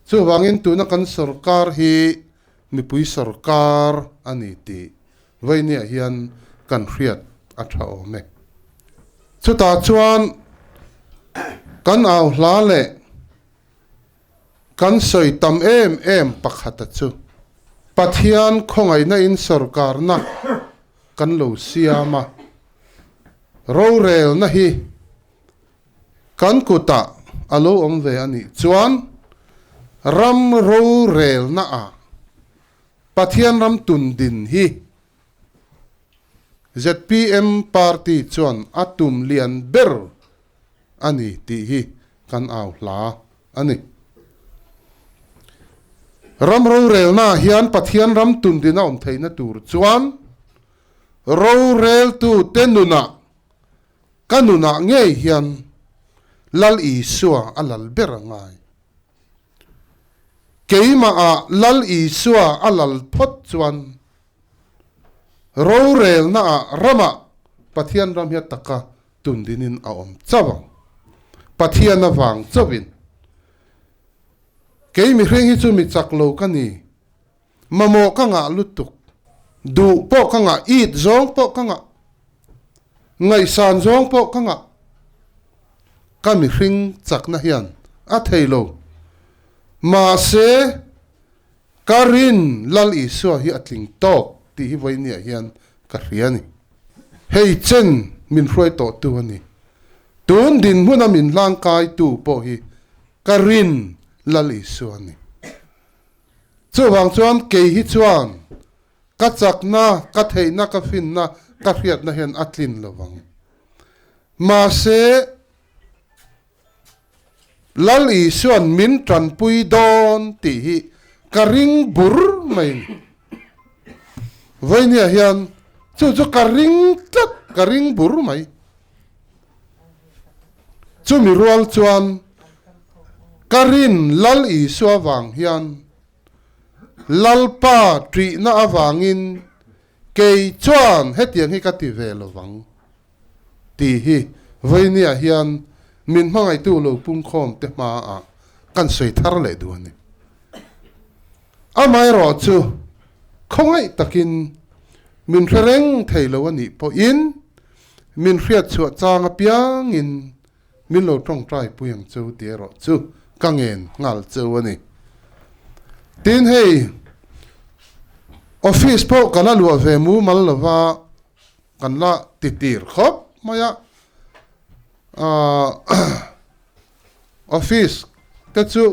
Chuvangin tuna kan sorkar hi Mipui sorkar a ni tih Vawinia hian kan hriat a tha awm e. Chutah chuan kan au hla leh kan sawi tam em em pakhata chu Pathian khawngaihna in sorkarna kan lo siam a, rorelna hi Kan kutah a lo awm ve a nih chuan ram rorelnaah Pathian ram tun din hi zpm party chuan a tum lian ber a ni tih hi kan au hla a ni. Ram rorelnaah hian Pathian ram tun din a awm theihna tur chuan roreltute nunah Ka nunah ngei hian Lal Isua a lal ber a ngai. Keimahah Lal Isua a lal phawt chuan rorelnaah ramah Pathian ram hi a taka tundinin a awm chauh ang. Pathian avang chauhin. Kei mihring hi chu mi chak lo ka ni. Mamawh ka ngah lutuk. Duh pawh ka ngah, it zawng pawh ka ngah, ngaihsan zawng pawh ka ngah. Ka mihring chakna hian a thei lo. Mahse, ka rin Lal Isua hi a tling tawk tih hi vawinia hian ka hria a ni. Hei chen min hruai tawhtu a ni. Tun dinhmuna min hlangkaitu pawh hi ka rin Lal Isua a ni. Chuvang chuan kei hi chuan ka chakna, ka theihna, ka finna, ka hriatna hian a tlin lo vang. Mahse, Lal Isua'n min tanpui dawn tih hi ka ring bur mai a ni. Vawinia hian chu chu ka ring tlat, ka ring bur mai. Chumi rual chuan ka rin Lal Isua vang hian Lalpa ṭihna avangin Kei chuan hetiang hi ka ti ve lovang tih hi vawinia hian min hmangaihtu lo pungkhawm te hmaah kan sawi thar leh duh a ni. Amaherawhchu khawngaih takin min hre reng thei lo a nih pawhin min hriatchhuah chang apiangin Min lo tawngtai pui ang cheu tih erawh chu ka ngen nghal cheu a ni. Tin hei office pawh ka la luah ve mumal lova kan la ti tir khawp mai a, aah office te chu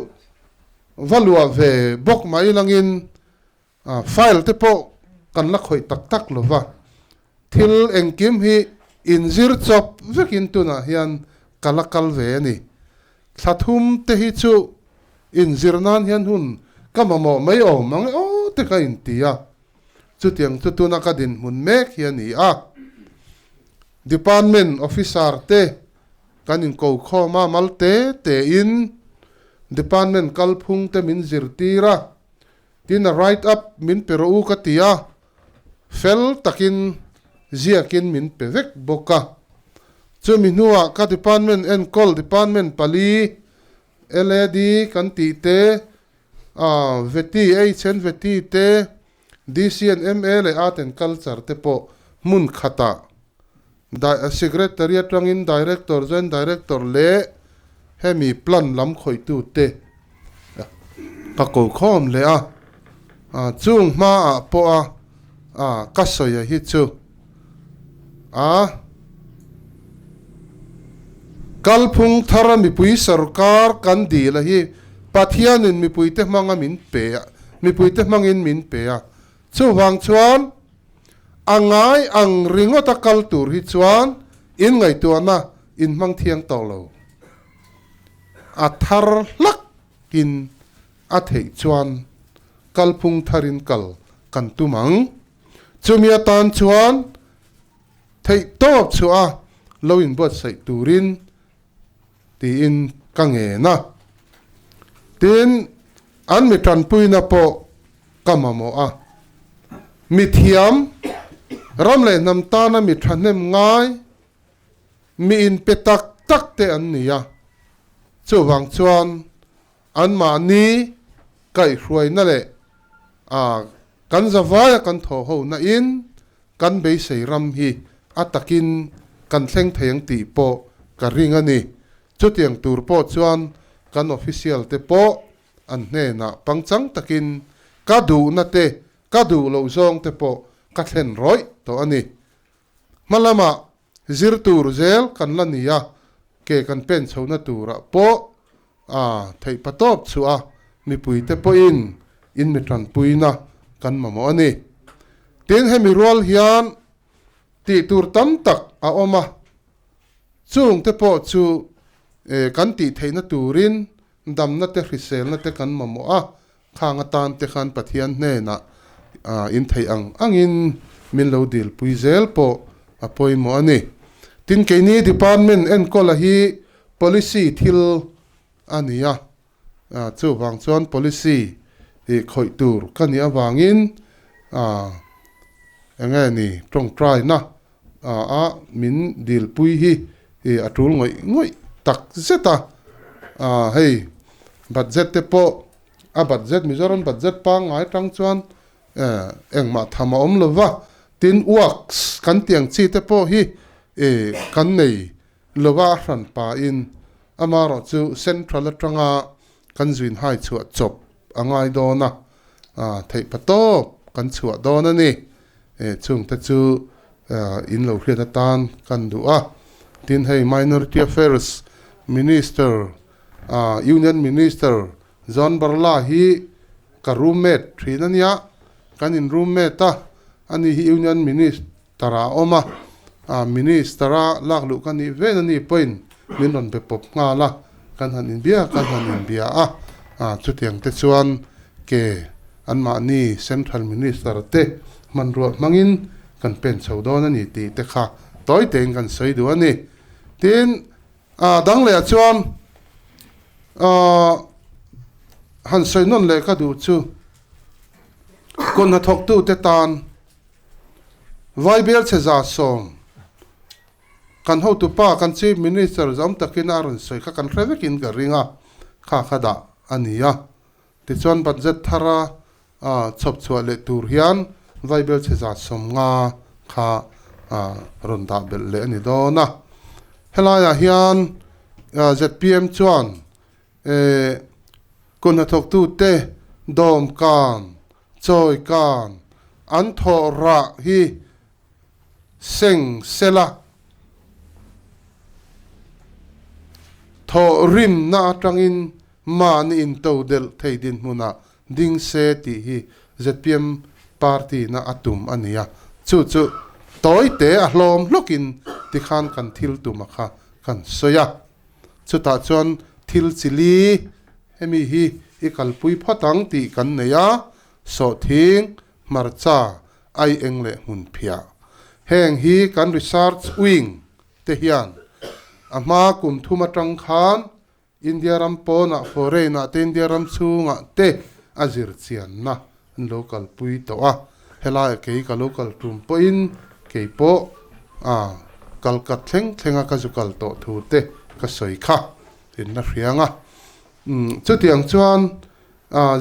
va luah ve bawk mai langin File te pawh kan la khawih tak tak lo va, thil engkim hi inzir chawp vekin tunah hian ka la kal ve a ni. Thla thum te hi chu inzir nan hian hun ka mamawh mai awm ang e aw te ka inti a, chutiang chu tuna ka dinhmun mek hi a ni a. Department officer te kan inko khawm a, mal te tein department kalphung te min zirtir a. Tin a write up min pe rawh u ka ti a, fel takin ziakin min pe vek bawk a. Chumi hnuah ka department enkawl department pali LAD kan tih te, Veti, HN Veti te, DC and MA leh Art and Culture te pawh hmun khatah Secretary atangin Director, Joint Director leh hemi plan lam khawihtu te ka ko khawm leh a, chung hmaah pawha ka sawi a hi chu a kalphung thara mipui sorkar kan dil a hi Pathianin mipuite hmanga min pe a, mipuite hmangin min pe a, chuvang chuan A ngai ang ringawt a kal tur hi chuan in ngaihtuahna in hmang thiang tawh lo. A thar hlak in a theih chuan kalphung tharin kal kan tum ang. Chumi atan chuan theih tawp chhuah a lo inbuatsaih turin tiin ka ngen a. Tin, an mi tanpuina pawh ka mamawh a. Mi thiam, ram leh hnam tana mi thahnem ngai, mi inpe tak tak te an ni a. Chuvang chuan anmahni kaihhruaina leh kan zavaia kan thawhhona in Kan beisei ram hi a takin kan thleng thei ang tih pawh ka ring a ni. Chutiang tur pawh chuan kan official te pawh an hnenah pangchang takin ka duhna te, ka duh loh zawng te pawh ka thlen rawih tawh a ni. Hma lamah zir tur zel kan la ni a, ke kan pen chhohna turah pawh a theih patawp chhuah a, mipuite pawhin in mi tanpuina kan mamawh a ni. Tin, hemi rual hian tih tur tam tak a awm a, chungte pawh chu kan tih theihna turin damna te hriselna te kan mamawh a, khang atan te khan Pathian hnenah in theih ang angin min lo dilpui zel pawh a pawimawh a ni. Tin, keini department enkawla hi policy thil a ni a, chuvang chuan policy khawih tur ka nih avangin eng nge ni tawngtaina a min dilpui hi a tul ngawih ngawih tak zet a, hei budget te pawh a budget Mizoram budget pangngai atang chuan engmah tham a awm lo va, tin works kan tih ang chi te pawh hi kan nei lo va a hran pahin amaherawh chu central atanga kan zuin hai chhuah chawp a ngai dawn a, theih patawp kan chhuah dawn a ni. Chungte chu in lo hriat atan kan duh a. Tin hei Minority Affairs Minister, Union Minister John Barla hi ka roommate thin a nia, kan in roommate a, ani hi Union Minister ah a awm a, Minister a lak luh ka nih ven a ni pawhin min rawn be pawp nghal a, kan han inbia kan han inbia a, chutiang te chuan ke anmahni Central Minister te hmanrua hmangin kan pen chho dawn a ni tih te kha tawi tein kan sawi duh a ni. Tin, dang leh ah chuan han sawi nawn leh ka duh chu kut hnathawktute tan. Vaibelchhe 110 kan hotupa kan Chief Minister zawm takin a rawn sawi kha kan hre vekin ka ring a, kha kha dah a ni a. Tichuan budget thara chhawp chhuah leh tur hian Vaibelchhe 150 kha rawn dah belh leh a ni dawn a. Helaiah hian zpm chuan Kut hnathawktute dawmkan, chawikan, an thawh rah hi seng sela thawh rimna atangin mahni intodelh thei dinhmunah ding se tih hi zpm party-na a tum a ni a. Chu chu tawite a hlawm hlawkin tikhan kan thil tuma kha kan sawi a. Chutah chuan thil chi li hemi hi i kalpui phawt ang tih kan nei a, sawhthing, hmarcha, ai eng leh hmun phiah. Heng hi kan research wing te hian a hma kum thum atang khan India ram pawnah, foreign ah te, India ram chhungah te a zir chianna an lo kalpui tawh a. Helaiah kei ka lo kal tum pawhin kei pawh a kal kat thleng thleng a ka zu kal tawh thu te ka sawi kha in la hriang a. Chutiang chuan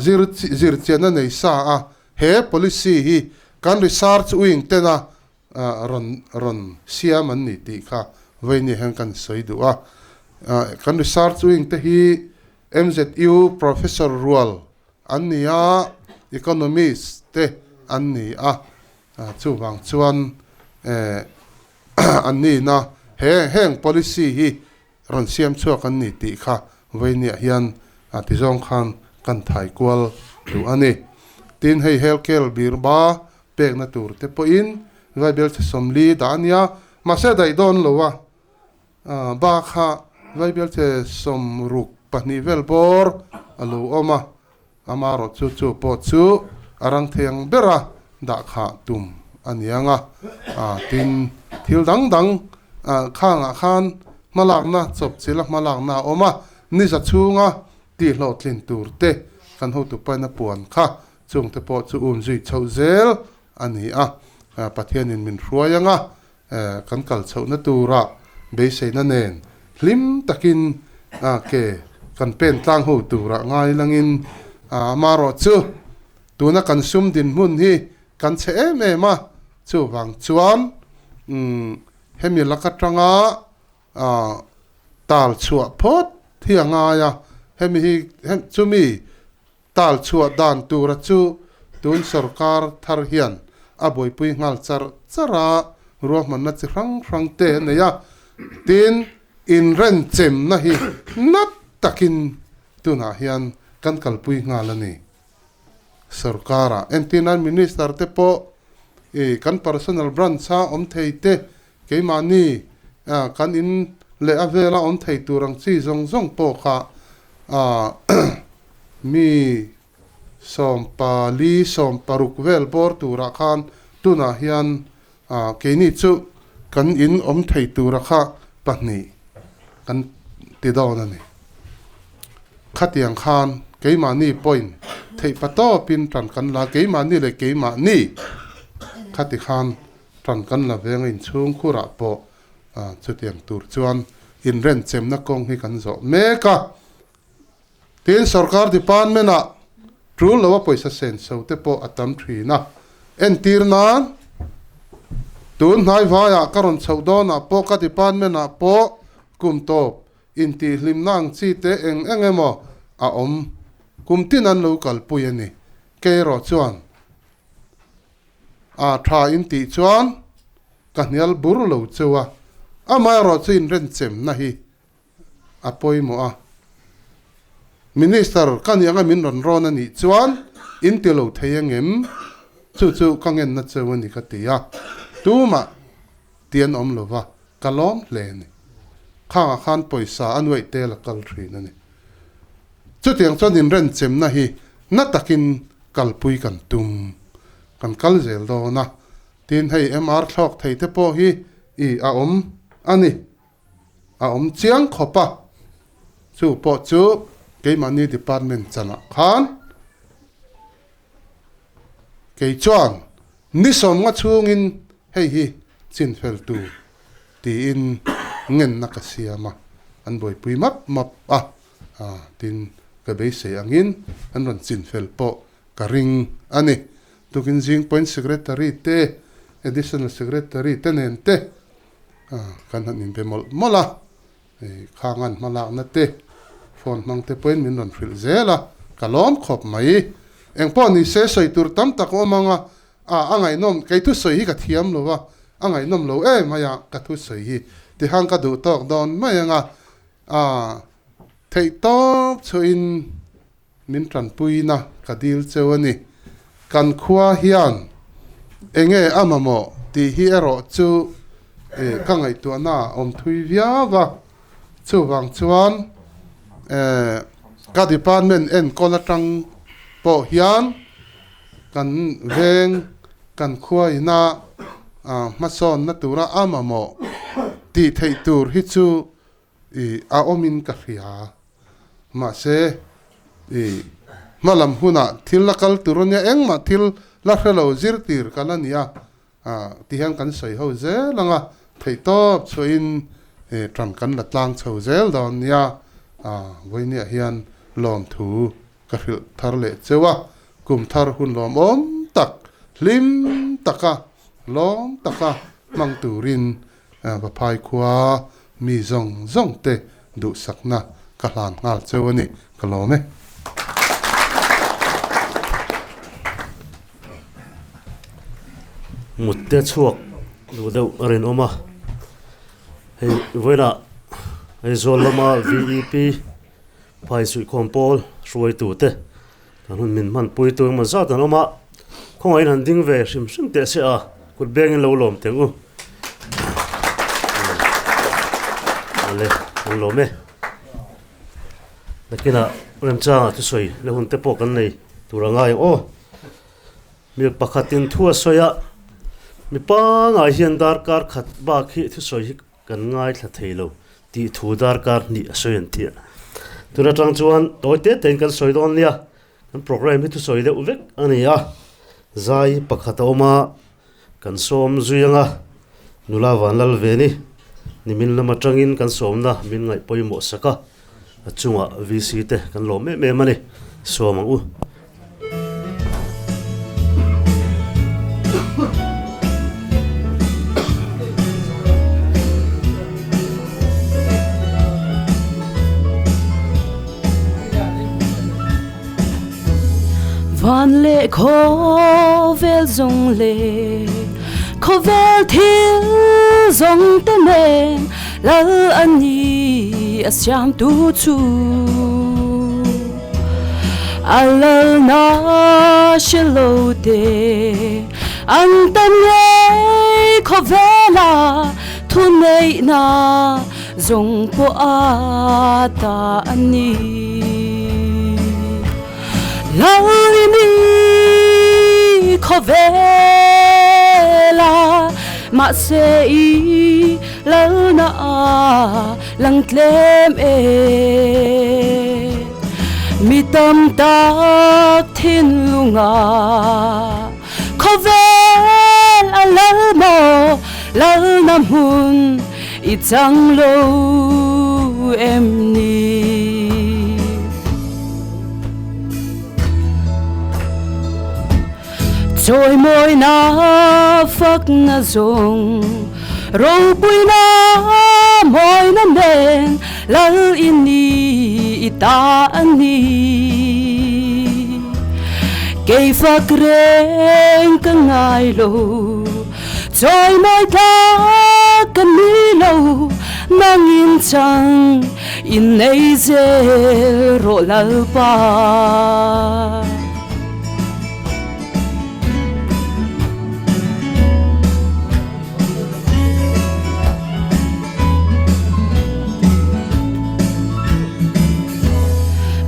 zir zir chianna nei sa a he policy hi kan research wing tena rawn rawn siam an ni tih kha vawiin hian kan sawi duh a. Kan research wing te hi MZU Professor rual an ni a, economist te an ni a, chuvang chuan an nihna he heng policy hi rawn siam chhuak an ni tih kha vawiiniah hian ti zawng khan kan thai kual duh a ni. Tin, hei helkel birba pekna tur te pawhin Vaibel chhe 40 dah a nia, mahse daih dawn lo a. Ba kha Vaibel che 62 vel bawr a lo awm a, amarawh chu chu pawh chu a rang thei ang bera dah khah tum a ni ang a. Tin, thil dang dang khangah khan hmalakna chawp chila hmalakna a awm a, ni za chhunga tihhlawhtlin tur te kan hotu paina puan kha chungte pawh chu um zui chhoh zel a ni a, Pathianin min hruai ang a. Kan kal chhohna tura beiseina nen hlim takin ke kan pen tlang ho tura ngai langin amarawh chu tuna kan sum dinhmun hi kan chhe em em a, chuvang chuan hemi lak atanga tal chhuah phawt hi a ngai a, hemi hi chumi Tal chhuah dan tura chu tun sorkar thar hian a buaipui nghal char char a, ruahmanna chi hrang hrang te a nei a, tin inrenchemna hi nat takin tunah hian kan kalpui nghal a ni. Sorkara entirnan Minister te pawh ih kan personal branch a awm thei te keimahni kan in leh a vela awm thei tur ang chi zawng zawng pawh kha Mi 14, 16 vel bawr turah khan tunah hian keini chu kan in awm thei tura kha pahnih kan ti dawn a ni. Khatiang khan keimahni pawhin theih pa tawpin tan kan la, keimahni leh keimahni khati khan tan kan la veng a, inchhungkhurah pawh chutiang tur chuan inrenchemna kawng hi kan zawh mek a. Tin, sorkar department-ah tul loa pawisa senso te pawh a tam thin a. Entir nan, tun hnai vaiah ka rawn chhoh dawnah pawh ka department-ah pawh kum tawp intihhlimna ang chi te eng eng emaw a awm kum tin an lo kalpui a ni. Kei erawh chuan a tha intih chuan ka hnial bur lo cheu a, amaherawh chu inrenchemna hi a pawimawh a, Minister ka nih anga min rawn rawn a nih chuan in ti lo thei angem? Chu chu ka ngenna cheu a ni ka ti a, tumah ti an awm lo va, ka lawm hle a ni. Khangah khan pawisa a nuaih tel a kal thin a ni. Chutiang chuan inrenchemna hi na takin kalpui kan tum, kan kal zel dawn a, tin hei MR thlawk thei te pawh hi i a awm a ni. A awm chiang khawp a, chu pawh chu keimahni department chanah khan kei chuan ni 50 chhungin Hei hi chin fel tur tiin ngenna ka siam a, an buaipui map map a, tin ka beisei angin an rawn chin fel pawh ka ring a ni. Tukin zing point secretary te, additional secretary te nen te kan han inbe mawlh mawlh a, khang an hmalakna te phone hmang te pawhin min rawn hrilh zel a, ka lawm khawp mai. Engpawh ni se sawi tur tam tak a awm ang a, A, a ngaihnawm, kei thusawi hi ka thiam lo a, a ngaihnawm lo em mai a, ka thusawi hi tihang ka duh tawk dawn mai ang a, a, theih tawp chhuahin min tanpuina ka dil cheu a ni. Kan khua hian enge a mamawh tih hi erawh chu ka ngaihtuahna a awm thui viau a, chuvang chuan ka department enkawl atang pawh hian Kan veng, kan khua ina hmasawnna tura a mamawh tih theih tur hi chu ih a awmin ka hria. Mahse ih hmalam hunah thil la kal tur ania, engmah thil la hre lo zir tir ka la ni a, ti hian kan sawi ho zel ang a, theihtawp chhuahin ṭan kan la tlang chho zel dawn nia, vawiiniah hian lawmthu Ka hrilh thar leh cheu a, kum thar hun lawmawm tak, hlim taka, lawm taka hmang turin Vaphai khua mi zawng zawng te duhsakna ka hlan nghal cheu a ni, ka lawm e. Mutte chhuak duh deuh a rinawm a, hei vawiinah Aizawl lama VEP Phai suihkhawm pawl hruaitute kan hun min hmanpui tu emaw zat an awm a, khawngaihin han ding ve hrim hrim teh se a, kut bengin lo lawm teh u. Awle, an lawm e. Nakinah remchangah thusawi la hun te pawh kan nei tur a ngai ang aw. Mi pakhatin thu a sawi a, mi pangai hian darkar khat bak hi thusawi hi Kan ngaithla thei lo tih thu darkar hnih a sawi an ti a. Tun atang chuan tawi te tein kan sawi dawn nia, kan programme hi thusawi deuh vek a ni a, zai pakhat a awm a, kan sawm zui ang a, nula Vanlal ve ni, nimin lam atangin kan sawmna min ngaih pawimawh sak a, a chungah VC te kan lawm em em a ni, sawm ang u. Van leh khawvel zawng leh khawvel thil zawng te nen lal a ni a siamtu chu. A lalna hre lo te an tam ngei khawvela thu neihna zawng pawh a ta a ni. Lalini khawvela mahse i lalna a lang tlem e. Mi tam tak thinlunga khawvel a lal maw lalna hmun i chang lo em ni. Chawimawina fakna zawng ropuina mawina nen lal i ni i ta a ni. Kei fak reng ka ngai lo, chawimawi tlak ka ni lo, nangin chang in nei zel rawh Lalpa.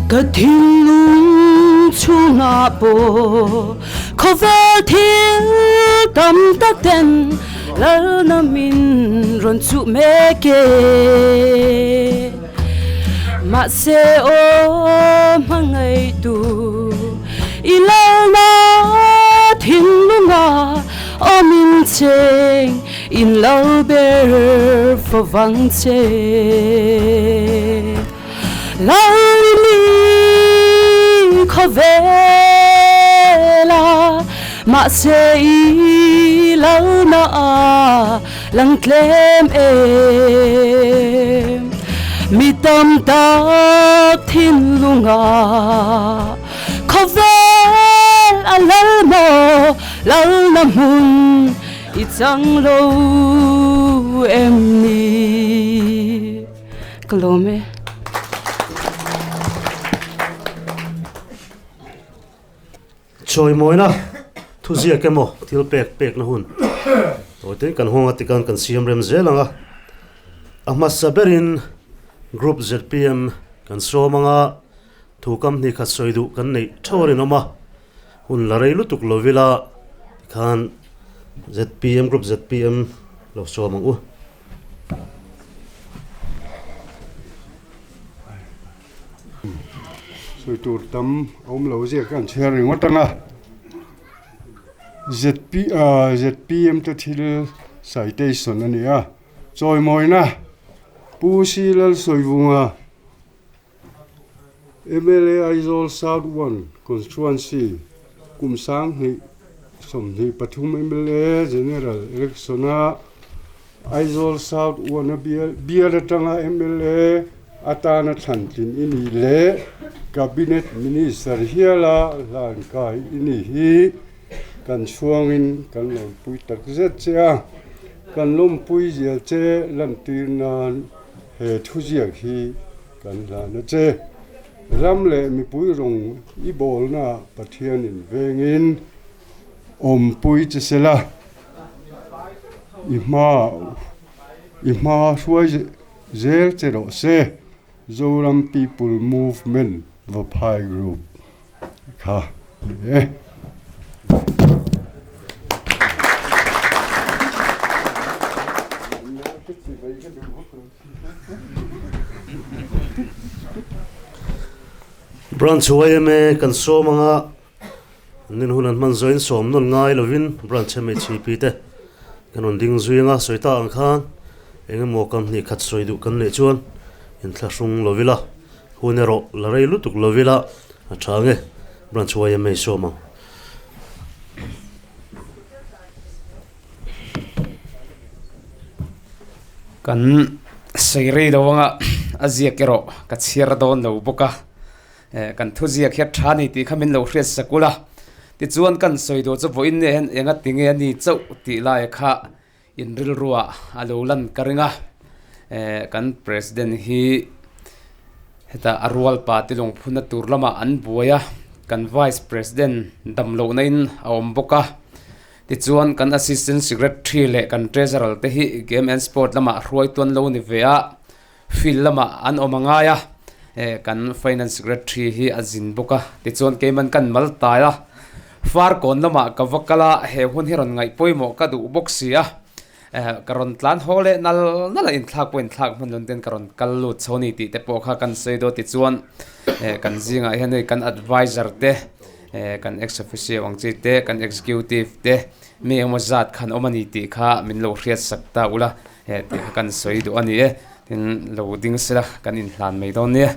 Ka thinlung chhungah pawh khawvel thil tam tak ten lalna min rawn chuh mek e. Mahse aw hmangaihtu i lalna thinlunga awmin cheng. In lo ber fo vang che. Lalmi khawvela mahse i lalna a lang tlem em. Mi tam tak thinlunga khawvel a lal maw lalna hmun i chang lo em ni. Ka lawm e. Chawimawina thuziak emaw thil pek pekna hun tawite kan huanga tikan kan siam rem zel ang a, a hmasa berin Group zpm kan sawm anga thu kam hnih khat sawi duh kan neih theuh a rinawm a, hun la rei lutuk lovila tikhan zpm Group zpm lo sawm ang u. Sawi tur tam a awm lo ziak an chhiar ringawt ang a, ZPM te thil citation a ni a, chawimawina Pu Si Lalsawivunga mla Aizawl South One Constituency kum 2023 mla General Election a Aizawl South One a bial bial atanga mla atana thlantlin i nih leh Cabinet Minister hiala hlan kai i nih hi kan chhuangin kan lawmpui takzet che a, kan lawmpui zia che lantir nan He thuziak hi kan hlan a che. Ram leh mipui rawng i bawlnaah Pathianin vengin awmpui che se la, i hma i hma hruai zel che rawh se. Zoram People Movement Vaphai Group kha ni e. Branch yma kan sawm anga nin hun an hman zawhin sawm nawn ngai lovin branch MHP te kan rawn ding zui anga sawi ta ang khan eng emaw kam hnih khat sawi duh kan neih chuan inthlahrung lovila Hun erawh la rei lutuk lo ila a tha nge Branch yma sawm ang. Kan sawi rei lo anga a ziak erawh ka chhiar dawn lo bawk a, kan thu ziak hi a tha ni tih kha min lo hriat sak ula, tichuan kan sawi duh chu vawiin nge hian enga ti nge a ni chauh tih lai kha In rilruah a lo lan ka ring a, kan President hi hetah a rual pa te lungphunna tur lamah an buai a, kan Vice President dam lohna in a awm bawk a, tichuan kan Assistant Secretary leh kan Treasurer te hi Game and Sport lamah hruaitu an lo ni ve a, field lamah an awm a ngai a, kan Finance Secretary hi a zin bawk a, tichuan keiman kan mal tai a, Farkawn lamah ka va kal a, he hun hi rawn ngaih pawimawh ka duh bawk si a, ka rawn tlan haw leh nal nal a, inthlak pawh inthlak hman lun ten ka rawn kal lut chho a ni tih te pawh kha kan sawi dawn tichuan kan zingah hian hei kan adviser te, kan ex officio ang chi te, kan executive te mi engemaw zat khan awm a ni tih kha min lo hriat sak ta ula. He tih kha kan sawi duh a ni e, tin lo ding sela kan inhlan mai dawn nia.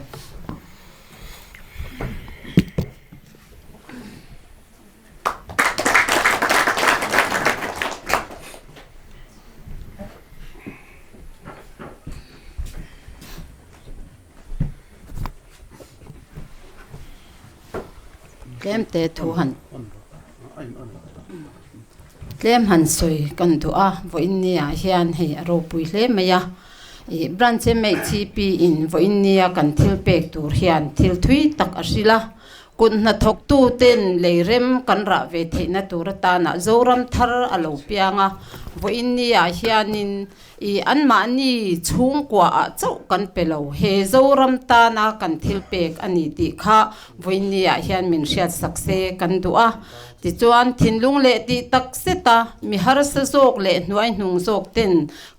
Tlem te thu han tlem han sawi kan duh a vawiin ni ah hian hei a ropui hle mai a ih branch MHP in vawiin nia kan thil pek tur hian thil thui tak a hrilh a kut hnathawk tu ten lei rem kan rah ve theihna tur atana Zoram thar a lo piang a vawiin ni ah hianin Ih, anmahni chhungkuaah chauh kan pe lo. He Zoram tana kan thil pek a ni tih kha vawiinniah hian min hriat sak se kan duh a. Tichuan, thinlung leh tih tak zeta mi harsa zawk leh hnuaihnung zawk ten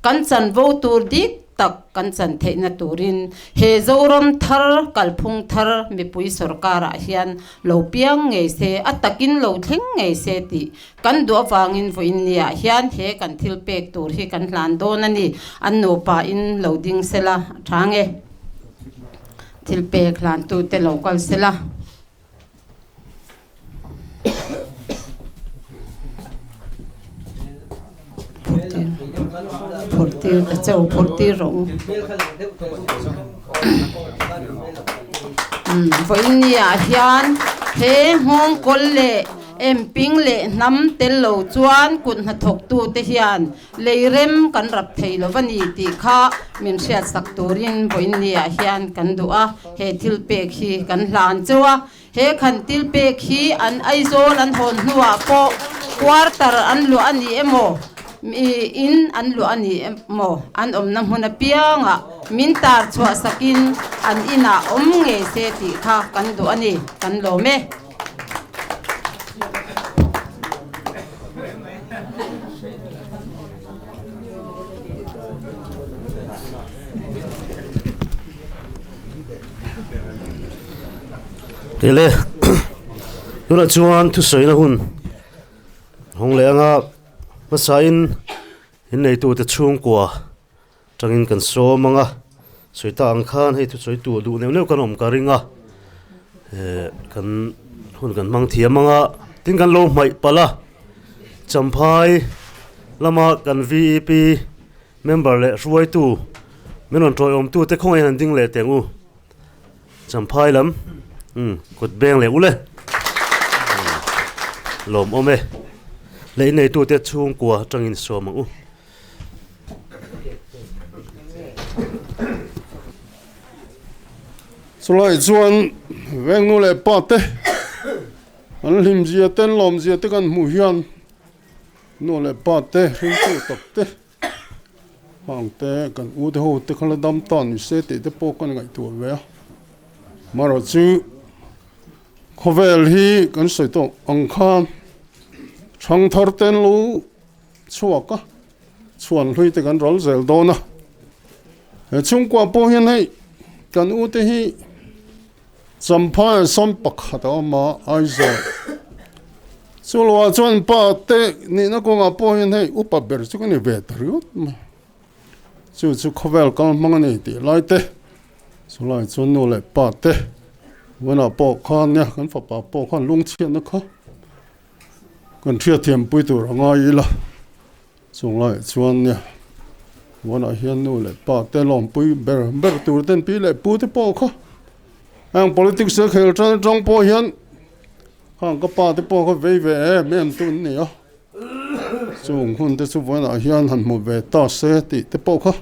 kan chanvo tur dik tak kan chan theihna turin he Zoram thar kalphung thar mipui sorkarah hian lo piang ngei se, a takin lo thleng ngei se tih kan duh avangin vawiin niah hian he kan thil pek tur hi kan hlan dawn a ni. An nupa in lo ding sela a tha nge? Thil pek hlantute lo kal sela. Phurh tir ta cheu phurh tir rawh u. Vawiin ni ah hian he nghawng kawl leh emping leh hnam tel lo chuan kut hnathawk tu te hian lei rem kan rap thei lo va ni tih kha min hriatsak turin vawiin ni ah hian kan duh a, he thil pek hi kan hlan cheu a. He khantil pek hi an Aizawl an hawn hnuah pawh quarter an luah a ni emaw, in an luah a ni emaw, an awmna hmun apiangah min tar chhuah sakin an inah awm ngei se tih kha kan duh a ni, kan lawm e. Tile tunah chuan thusawina hun hawng leh anga hmasain inneitute chhungkua tangin kan sawm ang a sawi ta ang khan hei thusawi tur duh neuh neuh kan awm ka ring a eh kan hun kan hmang thiam ang a tin kan lo hmaih palh a champhai lama kan V E P member leh hruaitu min rawn tawiawmtu te khawngaih in an ding leh teh ang u. Champhai lam umm kut beng leh ule lawm awm e lei neitu te chhungkua atangin sawm ang u. Chulai chuan veng nu leh pa te an hlim zia te an lawm zia te kan hmuh hian nu leh pa te hringtu tak te Hang te kan u te ho te kha la dam ta ni se tih te pawh kan ngaihtuah ve a, marawh chu khawvel hi kan sawi tawh ang khan thangthar te an lo chhuak a, chhuan hlui te kan ral zel dawn a, he chhungkua pawh hian hei kan u te hi Champhai sawm pakhat a awm a, Aizawl. Chu loah chuan pa te nihna kawngah pawh hian hei upa ber chu ka ni ve ta riawt mai. Chu chu khawvel kal hmang a ni tih lai te, chulai chuan nu leh pa te hunah pawh khan nia kan fapa pawh khan lungchhiatna kha kan hriatthiampui tur a ngai ila. Chung laiah chuan nia tunah hian nu leh pa te lawmpui ber ber tur ten pi leh pu te pawh kha heng politics a khel tan atang pawh hian khang ka pa te pawh kha vei ve em em tu an ni a chung hun te chu vawiinah hian han hmu ve ta se tih te pawh kha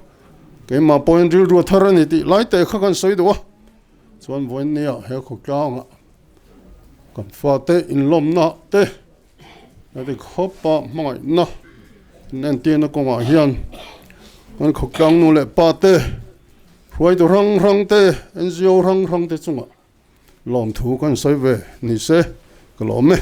keimah pawhin rilru a thar a ni tih lai te kha kan sawi duh a chuan vawiin nia he khawtlangah kan fate inlawmna te. Heti khawpa hmangaihna in entirna kawngah hian kan khawtlang nu leh pa te, hruaitu hrang hrang te, NGO hrang hrang te chungah lawmthu kan sawi ve ni se ka lawm e.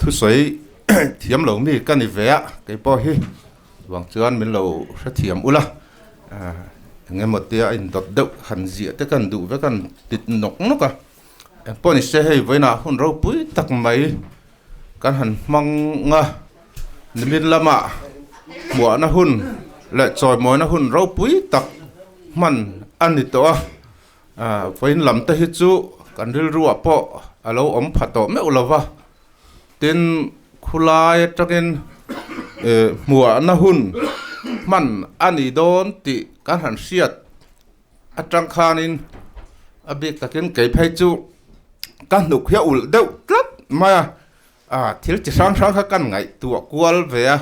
Thusawi thiam lo mi ka ni ve a, kei pawh hi vang chuan min lo hrethiam ula, eng emaw tia a indawt deuh han ziah te kan duh vek a han tit nawk nawk a, eng pawh ni se hei vawiinah hun ropui tak mai kan han hmang a, nimin lamah hmuahna hun leh chawimawina hun ropui tak hman a ni tawh a, vawiin lam te hi chu kan rilruah pawh a lo awm pha tawh meuh lo va. Tin, khulai atangin hmuahna hun hman a ni dawn tih kan han hriat atang khanin a bik takin kei phei chu ka hnuk hi a ulh deuh tlat mai a, a thil chi hrang hrang kha kan ngaihtuah kual ve a,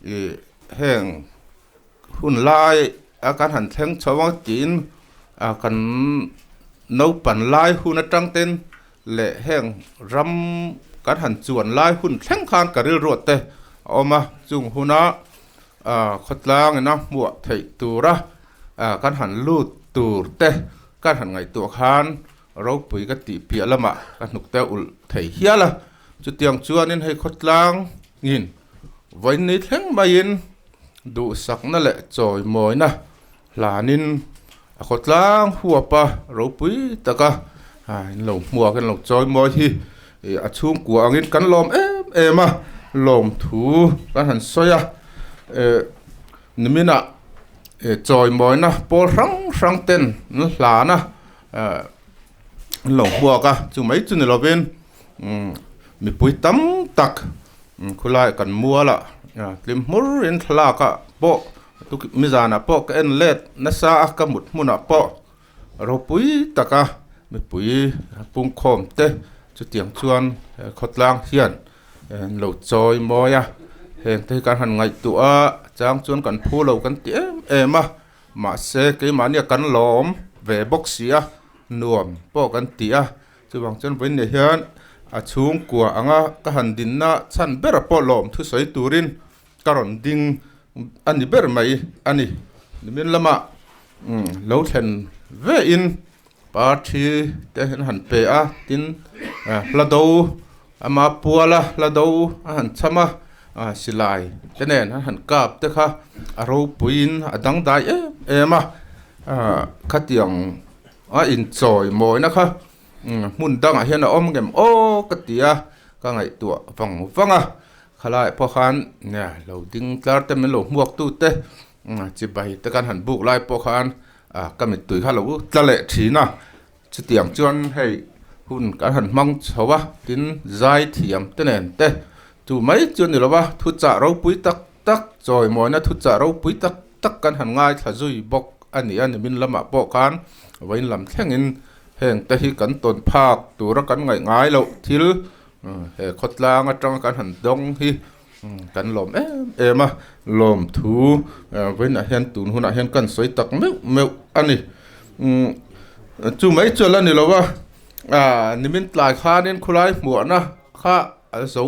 ih heng hun lai a kan han thleng chho a tiin kan naupan lai hun atang ten leh heng ram kan han chuan lai hun thleng khan ka rilruat te a awm a, chung huna khawtlang ina hmuah theih tura kan han lut tur te kan han ngaihtuah khan ropui ka tih piah lamah ka hnuk te ulh thei hial a. Chutiang chuanin hei khawtlang in vawiin thleng maiin duhsakna leh chawimawina hlanin a khawtlang huapa ropui taka in lo hmuak in lo chawimawi hi a chhungkua angin kan lawm em em a, lawmthu kan han sawi a niminah chawimawina pawl hrang hrang ten an hlan a an lo hmuak a chu mai chu ni lovin mipui tam tak khulai kan mualah tlim hmur in thlalak ah pawh mizanah pawh ka en let nasa a ka mut hmunah pawh ropui taka mipui pungkhawm te chutiang chuan khawtlang hian an lo chawi mawi a heng te hi kan han ngaihtuah a chang chuan kan phu lo kan ti em em a mahse keimahnia kan lawm ve bawk si a nuam pawh kan ti a chuvang chuan vawiin ah hian a chhungkua anga ka han dinna chhan ber pawh lawm thusawi turin ka rawn ding a ni ber mai a ni. Nimin lamah lo thlen vein parthi te an han pe a tin hla do ama puala hla do a han cham a silai te nen an han kap te kha a ropuiin a dangdai em em a khatiang a inchawi mawina kha hmun dangah hian a awm ngem aw ka ti a ka ngaihtuah vang vang a. Khalai pawh khan lo ding tlar te min lo hmuak tu te chibai te kan han buk lai pawh khan ka mittui kha lo tla leh thin a, chutiang chuan hei hun kan han hmang chho a tin zai thiam te nen te chu mai chu a ni lo va thuchah ropui tak tak chawimawina thuchah ropui tak tak kan han ngaithla zui bawk a ni a nimin lamah pawh khan vawiin lam thlengin heng te hi kan tawn phak tura kan ngaih ngai loh thil He khawtlang atanga kan han dawng hi kan lawm em em a, lawmthu vawiinah hian tun hunah hian kan sawi tak meuh meuh a ni. Chu mai chu a la ni lo a, nimin tlai khanin khulai hmuahna kha a zo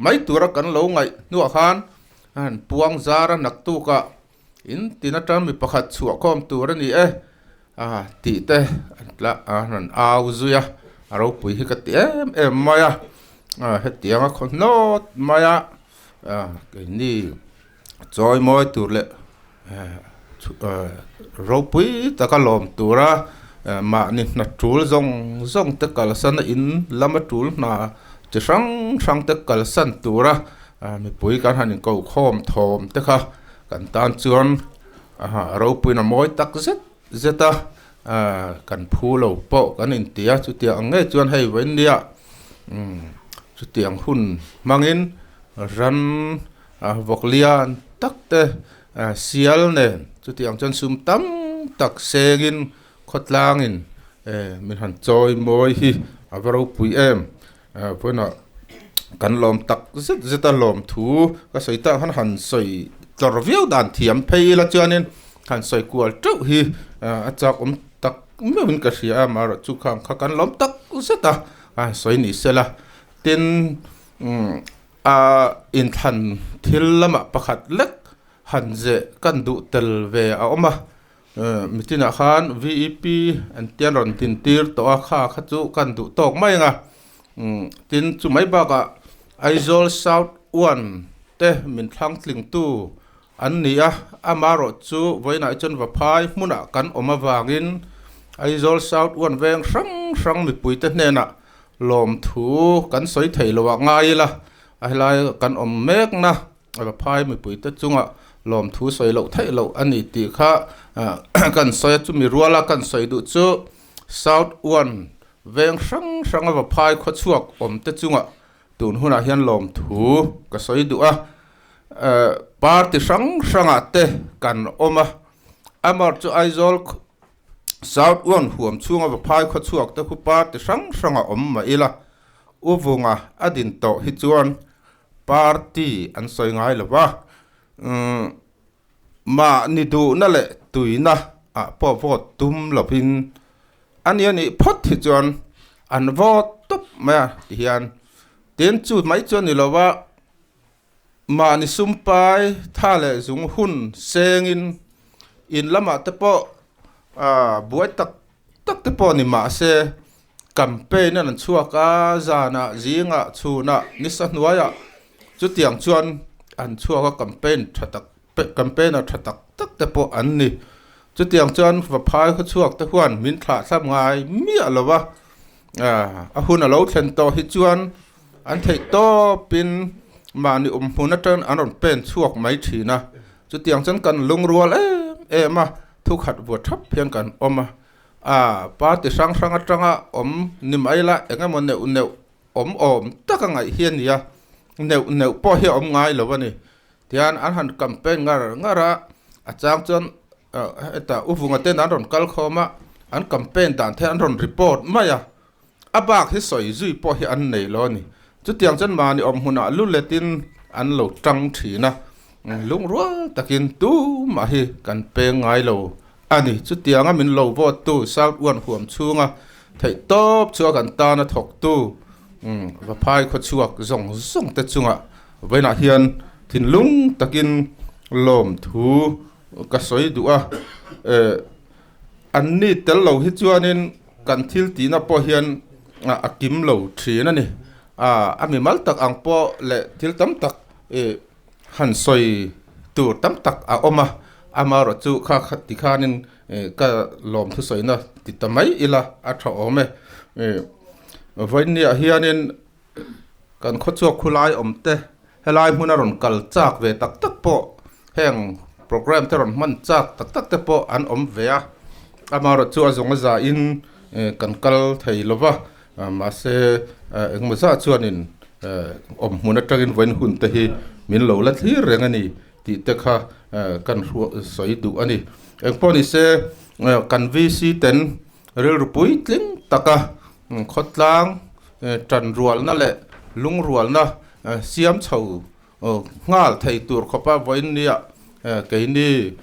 mai tura kan lo ngaih hnuah khan a han puang zar a, naktukah in tin atang mi pakhat chhuah khawm tur a ni e. A tih te an rawn au zui a, a ropui hi ka ti em em mai a, hetiang a khaw hnawt mai a, keini chawi mawi tur leh ropui taka lawm tura mahni hna tul zawng zawng te kalsan a in lama tul hna chi hrang hrang te kalsan tura mipui kan han inkokhawm thawm te kha kan tan chuan A ropuiin a mawi tak zet zet a, kan phu lo pawh kan inti a, chutiang ang ngei chuan hei vawiin nia chutiang hun hmangin ran vawk lian tak te sial nen chutiang chuan sum tam tak sengin khawtlangin min han chawi mawi hi a va ropui em. Vawiinah kan lawm tak zet zet a lawm thu ka sawi tak khan han sawi tlawr viau dan thiam phei ila chuanin han sawi kual teuh hi a chak awm tak meuhin ka hria a amaherawh chu khang kha kan lawm tak zet a sawi ni sela tin a inthlan thil lamah pakhat lek han zeh kan duh tel ve a awm a. Mitinah khan VEP an tia an rawn din tir tawh a kha kha chu kan duh tawk mai ang a tin chu mai bakah Aizawl South one te min thlang tling tu an ni a amaherawh chu vawiinah hi chuan Vaphai hmunah kan awm avangin Aizawl South one veng hrang hrang mipui te hnenah lawmthu kan sawi thei lo ah ngai ila a helai kan awm mek na. Vaphai mipuite chunga lawmthu sawi loh theih loh a ni tih kha kan sawi a, chumi ruala kan sawi duh chu South One veng hrang hranga Vaphai khawchhuak awmte chunga tun hunah hian lawmthu ka sawi duh a, party hrang hrangah te kan awm a, amaherawhchu chu Aizawl South One huam chhunga Vaphai khawchhuak te khu party hrang hranga awm mah ila Uvunga a din tawh hi chuan Party an sawi ngai lo va, mahni duhna leh tuina ah pawh vote tum lovin a nia nih phawt hi chuan an vote tawp mai a ti hian tin chu mai chu a ni lo va, mahni sumpai tha leh zung hun sengin in lamah te pawh. Buai tak tak te pawh ni mahse campaign an chhuak a, zanah, zingah, chhunah, nisa hnuaiah chutiang chuan an chhuak a, campaign tha tak campaigner tha tak tak te pawh an ni. Chutiang chuan Vaphai khawchhuak te huan min thlah thlap ngai miah lo va, a hun a lo thlen tawh hi chuan an theih tawpin mahni awm hmun atang an rawn pen chhuak mai thin a. Chutiang chuan kan lungrual em em a, thukhat vuah thap hian kan awm a. A party hrang hrang atanga awm ni mai la eng emaw neuh neuh awm awm tak a ngaih hi a ni a, neuh neuh pawh hi a awm ngai lo a ni. Tihian an han campaign ngar ngar a, a chang chuan hetah u vunga ten an rawn kal khawm a, an campaign dan te an rawn report mai a, a bak hi sawi zui pawh hi an nei lo a ni. Chutiang chuan mahni awm hmunah lu letin an lo tang thin a, lungrual takin tumah hi kan peng ngai lo a ni. Chutianga min lo vote tu South One huam chhunga theihtawp chu a kan tana thawktu Vaphai khawchhuak zawng zawng te chungah Vawiinah hian thinlung takin lawmthu ka sawi duh a, eh an ni tel lo hi chuanin kan thil tihna pawh hian a kim lo thin a ni. A mimal tak ang pawh leh thil tam tak eh han sawi tur tam tak a awm a, amaherawh chu kha kha ti khanin ka lawmthu sawina ti ta mai ila a tha awm e. Vawiinniah hianin Kan khawchhuak khulai awm te helai hmuna rawn kal chak ve tak tak pawh heng program te rawn hman chak tak tak te pawh an awm ve a, amaherawh chu a zawng a zahin kan kal thei lo va, mahse engemaw zah chuanin awm hmun atangin vawiin hun te hi min lo la thlir reng a ni tih te kha kan sawi duh a ni. Engpawh ni se kan VC ten rilru puitling taka Khawtlang tanrualna leh lungrualna siam chho nghal thei tur khawpa vawiinnia keini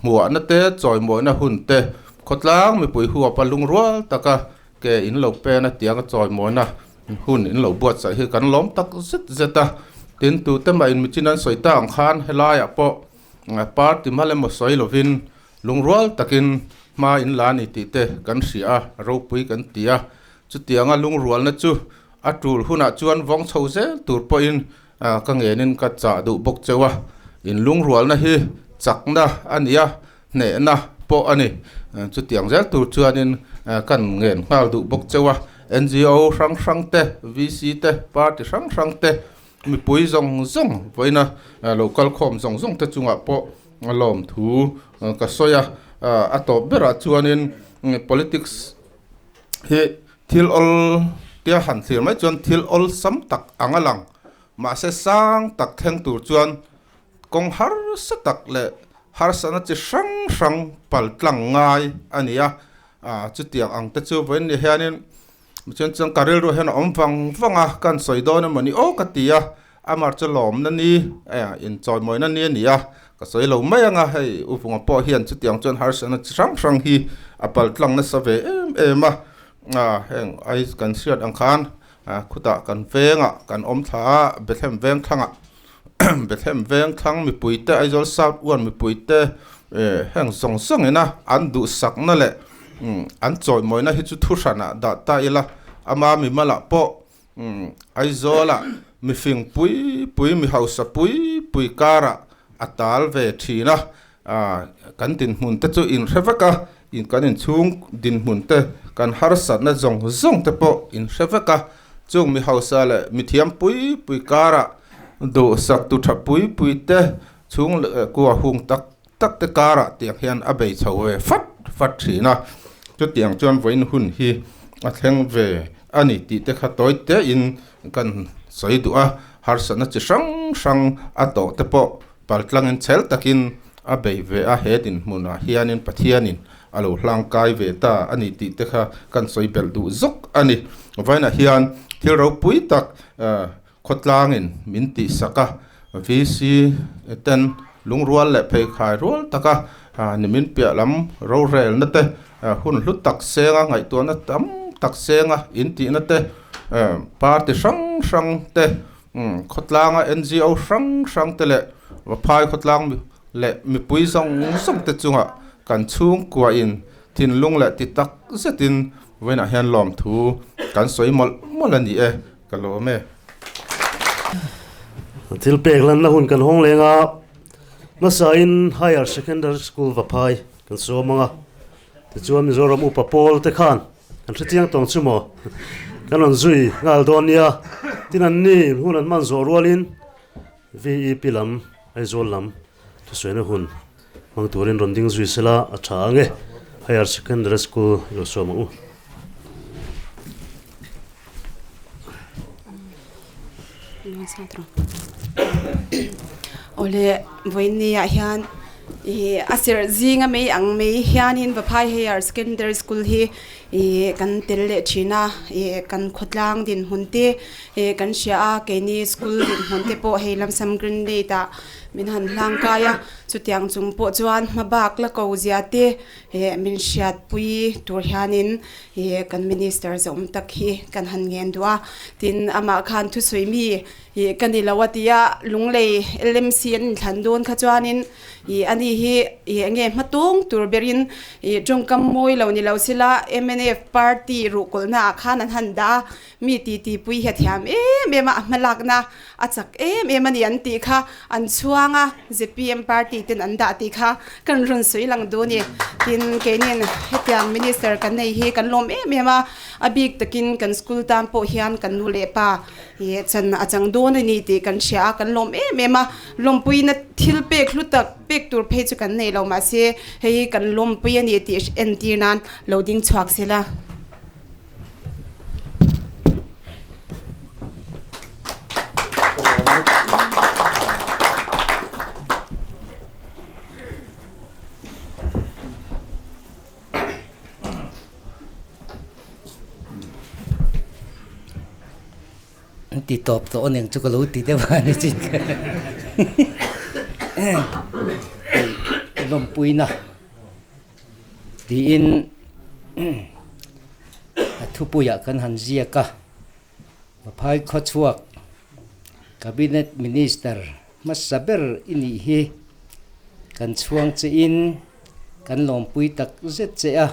hmuahna te, chawimawina hun te, khawtlang mipui huapa lungrual taka ke in lo pen a tianga chawimawina hun in lo buatsaih hi kan lawm tak zet zet a. Tin, tute mah in michin an sawi ta ang khan helaiah pawh party hma emaw sawi lovin Lungrual takin hma in la ni tih te kan hria a, ropui kan ti a. Chutianga lungrualna chu a tul hunah chuan vawng chho zel tur pawhin ka ngenin ka chah duh bawk cheu a. In lungrualna hi chakna a ni a, hnehna pawh a ni. Chutiang zel tur chuanin kan ngen nghal duh bawk cheu a. NGO hrang hrang te, VC te, party hrang hrang te, mipui zawng zawng vawiina lo kal khawm zawng zawng te chungah pawh A lawm thu ka sawi a, a tawp berah chuanin politics hi thil awl tia han thlir mai chuan thil awlsam tak ang a lang. Mahse sang tak thleng tur chuan kawng harsa tak leh harsatna chi hrang hrang pal tlang ngai a ni a, chutiang ang te chu vawiin ni hianin Chuan chuan ka rilru hian a awm vang vang a, kan sawi dawn emaw ni aw ka ti a, amar chu lawmna ni inchawimawina ni a ni a, ka sawi lo mai ang a, hei U Vunga pawh hian chutiang chuan harsatna chi hrang hrang hi a pal tlang nasa ve em em a, heng ai kan hriat ang khan khutah kan vengah kan awm thla a, Bethlehem veng thlangah Bethlehem veng thlang mipuite Aizawl South One mipuite heng zawng zawng ina an duhsakna leh an chawimawina hi chu thu hranah dah ta ila ama mimalah pawh Aizawlah mifing pui pui mi hausa pui pui karah a tal ve thin a kan dinhmun te chu inhre vek a kan inchhung dinhmun te kan harsatna zawng zawng te pawh inhre vek a chung mi hausa leh mi thiam pui pui karah duhsak tu tha pui pui te chhung leh kua hung tak tak te karah tiang hian a bei chho ve fat fat thin a chutiang chuan vawiin hun hi a thleng ve a ni tih te kha tawi te in kan sawi duh a harsatna chi hrang hrang a tawh te pawh Paltlangin chhel takin a bei ve a, he dinhmunah hianin Pathianin a lo hlangkai ve ta a ni tih te kha kan sawi belh duh zawk a ni. Vawiinah hian thil ropui tak khawtlangin min tihsak a, VC ten lungrual leh pheikhai rual taka nimin piah lam rorelna te, hun hlu tak senga ngaihtuahna tam tak senga intihna te, party hrang hrang te, Khawtlanga NGO hrang hrang te leh Vaphai khawtlang leh mipui zawng zawng te chungah Kan chhungkua in thinlung leh ti tak zetin vawiinah hian lawmthu kan sawi mawlh mawlh a ni e, ka lawm e. Thil pek lanna hun kan hawng leng a, hmasain Higher Secondary School Vaphai kan sawm ang a, tichuan Mizoram Upa Pawl te khan kan hrechiang tawng chu maw kan rawn zui nghal dawn nia, tin an ni hun an hman zawh rualin VEP lam, Aizawl lam thusawina hun hmang turin rawn ding zui sela a tha ang e. Higher Secondary School i lo sawm ang u. Awle, vawiinniah hian ih a serh zinga mai ang mai hianin Vaphai Higher Secondary School hi ih kan tel leh thin a, ih kan khawtlang dinhmun te ih kan hria a, keini school dinhmun te pawh hei lamsam green late ah min han hlang kai a, chutiang chung pawh chuan hma bak la ko zia te ih min hriatpui tur hianin ih kan minister zawm tak hi kan han ngen duh a, tin amah khan thusawi mi ih ka ni lo a ti a, Lunglei LMC an inthlan dawn kha chuanin Ih ani hi ih enge hmatung tur berin ih tawngkam mawi lo ni lo sila mnf party ruhkawlhna ah khan an han dah a, mi titi pui hi a thiam em em a, a hmalakna a chak em em a ni an tih kha an chhuang a, zpm party ten an dah tih kha kan rawn sawi lang duh a ni. Tin, keinin hetiang minister kan nei hi kan lawm em em a, a bik takin kan school tan pawh hian kan nu leh pa Ih chan a chang dawn a ni tih kan hria a, kan lawm em em a, lawmpuina thil pek hlu tak pek tur phei chu kan nei lo mahse hei hi kan lawmpui a ni tih entir nan lo ding chhuak se la. An ti tawp tawh aniang chu ka lo ti deuh a ni chin lawmpuina tiin a thupuiah kan han ziak a Vaphai khawchhuak Cabinet Minister hmasa ber i nih hi kan chhuang che in kan lawmpui tak zet che a,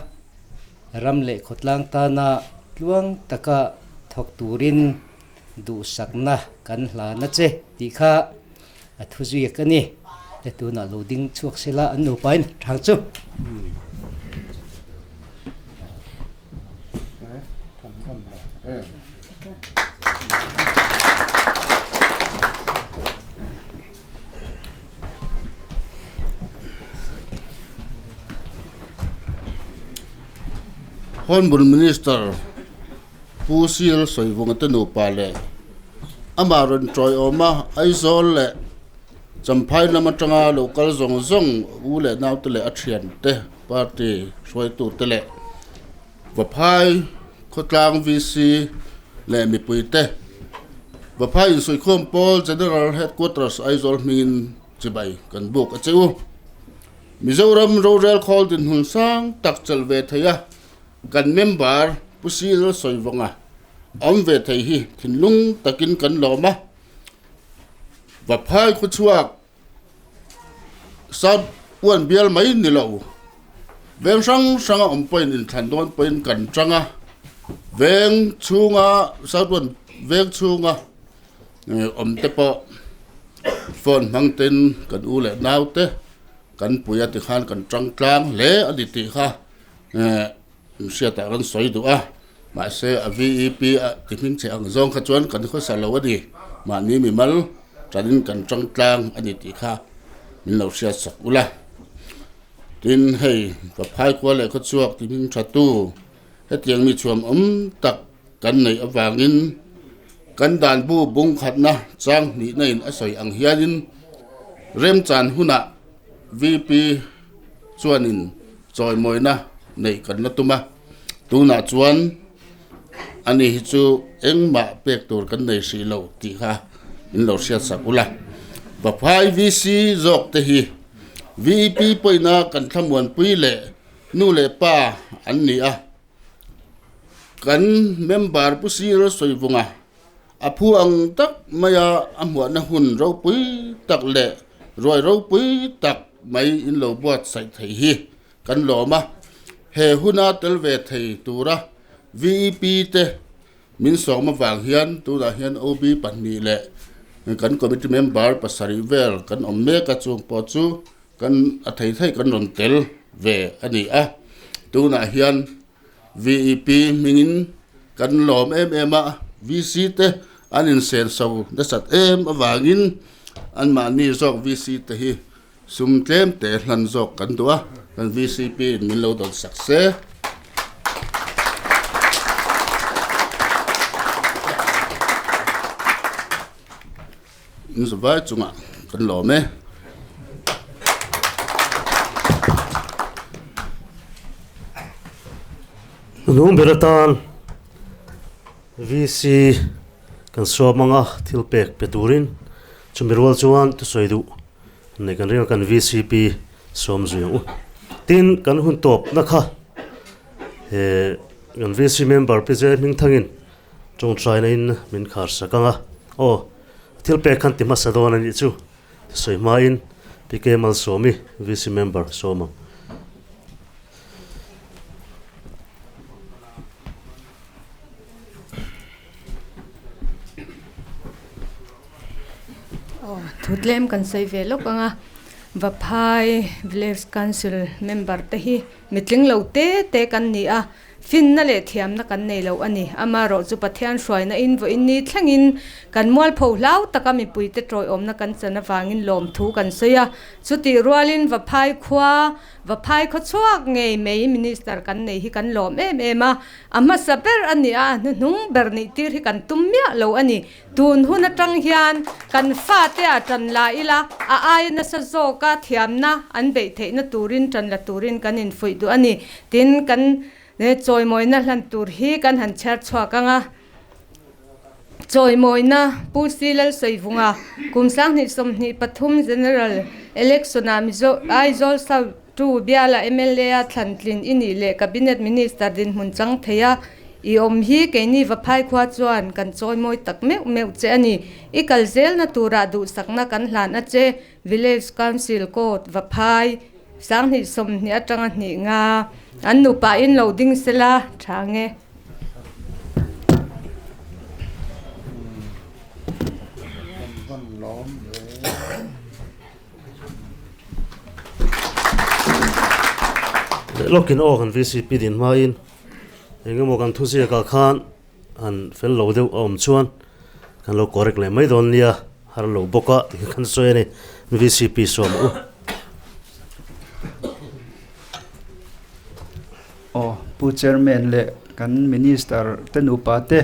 ram leh khawtlang tana tluang taka thawk turin duhsakna kan hlan a che tih kha a thu zuiak a ni. He tunah lo ding chhuak sela an nupain thang chu. Hornbill Minister Pu Sil Sawivunga te nupa leh amah rawn tawiawma Aizawl leh Champhai lam atanga lo kal zawng zawng u leh naute leh a thiante party hruaitute leh Vaphai khawtlang VC leh mipuite Vaphai insuihkhawm pawl General Headquarters Aizawl hmingin chibai kan buk a che u. Mizoram rorel khawl dinhmun sang tak chelh ve thei a, kan member Pu Sil Sawivawnga awm ve thei hi thinlung takin kan lawm a. Vaphai khawchhuak South uan bial mai ni lo, veng hrang hranga awm pawhin inthlan dawn pawhin kan chang a, veng chhunga South uan veng chhunga awm te pawh phone hmang ten kan u leh nau te kan pui a tikhan kan tang tlang hle a ni tih kha Hriatah kan sawi duh a, mahse a VEP a ti hming che ang zawng kha chuan kan khawsa lo a ni. Mahni mimal tanin kan tang tlang a ni tih kha min lo hriat sak ula. Tin, hei ka phai kual leh khaw chhuak ti hming tha tu hetiang mi chhuam awm tak kan neih avangin kan dan bu bung khatna chang hnihna in a sawi ang hianin remchan hunah VP chuanin Chawimawina neih kan la tum a, tunah chuan ani hi chu engmah pek tur kan nei hrih lo tih kha min lo hriat sak ula. Vaphai VC zawk te hi VEP pawina kan thlamuanpui leh nu leh pa an ni a, kan member Pu Sir Sawivunga a phu ang tak maia a hmuahna hun ropui tak leh ruai ropui tak mai in lo buatsaih theih hi. kan lawm a. He huna tel ve thei tura VEP te min sawm avang hian tunah hian OB pahnih leh kan committee member pasarih vel kan awm mek a, chung pawh chu kan a thei thei kan rawn tel ve a ni a. Tunah hian VEP hmingin kan lawm em em a, VC te an insenso nasat em avangin anmahni zawk VC te hi Sum tlem te hlan zawk kan duh a, kan VCP in min lo dawn sak se. In zavai chungah kan lawm e. Nung ber atan VC kan suam anga thil pek pe turin chumi rual chuan thusawi duh Nei kan ringa kan VCP sawm zui ang u. Tin, kan hun tawpna kha he kan VC member Pi Jai Hmingthangin tawngtaina in min khar sak ang a. Aw, thil pek khan ti hmasa dawn a nih chu sawi hmain Pi K Malsawmi VC member sawm ang. Aw thu tlem kan sawi ve lawk ang a, Vaphai Village Council member te hi mitling lo te te kan ni a, finna leh thiamna kan nei lo a ni. Amaherawh chu Pathian hruaina in vawiin ni thlengin kan mualpho hlau taka mipuite tawiawmna kan chan avangin lawmthu kan sawi a, chutih rualin Vaphai khua Vaphai khaw chhuak ngei mai Minister kan nei hi kan lawm em em a, a hmasa ber a ni a, a hnuhnung ber nih tir hi kan tum miah lo a ni. Tun hun atang hian kan fate ah tan la ila, a aia nasa zawka thiamna an beih theihna turin tan la turin kan infuih duh a ni. Tin, kan chawimawina hlan tur hi kan han chhiar chhuak ang a. Chawimawina Pu Si Lalsawivunga, kum 2023 General Election-ah Mizo Aizawl South Two biala mla a thlan tlin i nih leh Cabinet Minister dinhmun chang thei a, i awm hi keini Vaphai khua chuan kan chawimawi tak meuh meuh che a ni. I kal zelna turah duhsakna kan hlan a che, Village Council Court, Vaphai, 2020 atanga hnih nga an nupa in lo ding sela tha nge. Lawkin aw kan VCP din hmain engemaw kan thuziakah khan han fel lo deuh a awm chuan kan lo correct leh mai dawn nia har lo bawk a tih kan sawi a ni VCP sawm u. Aw Pu Chairman leh kan Minister te nupa te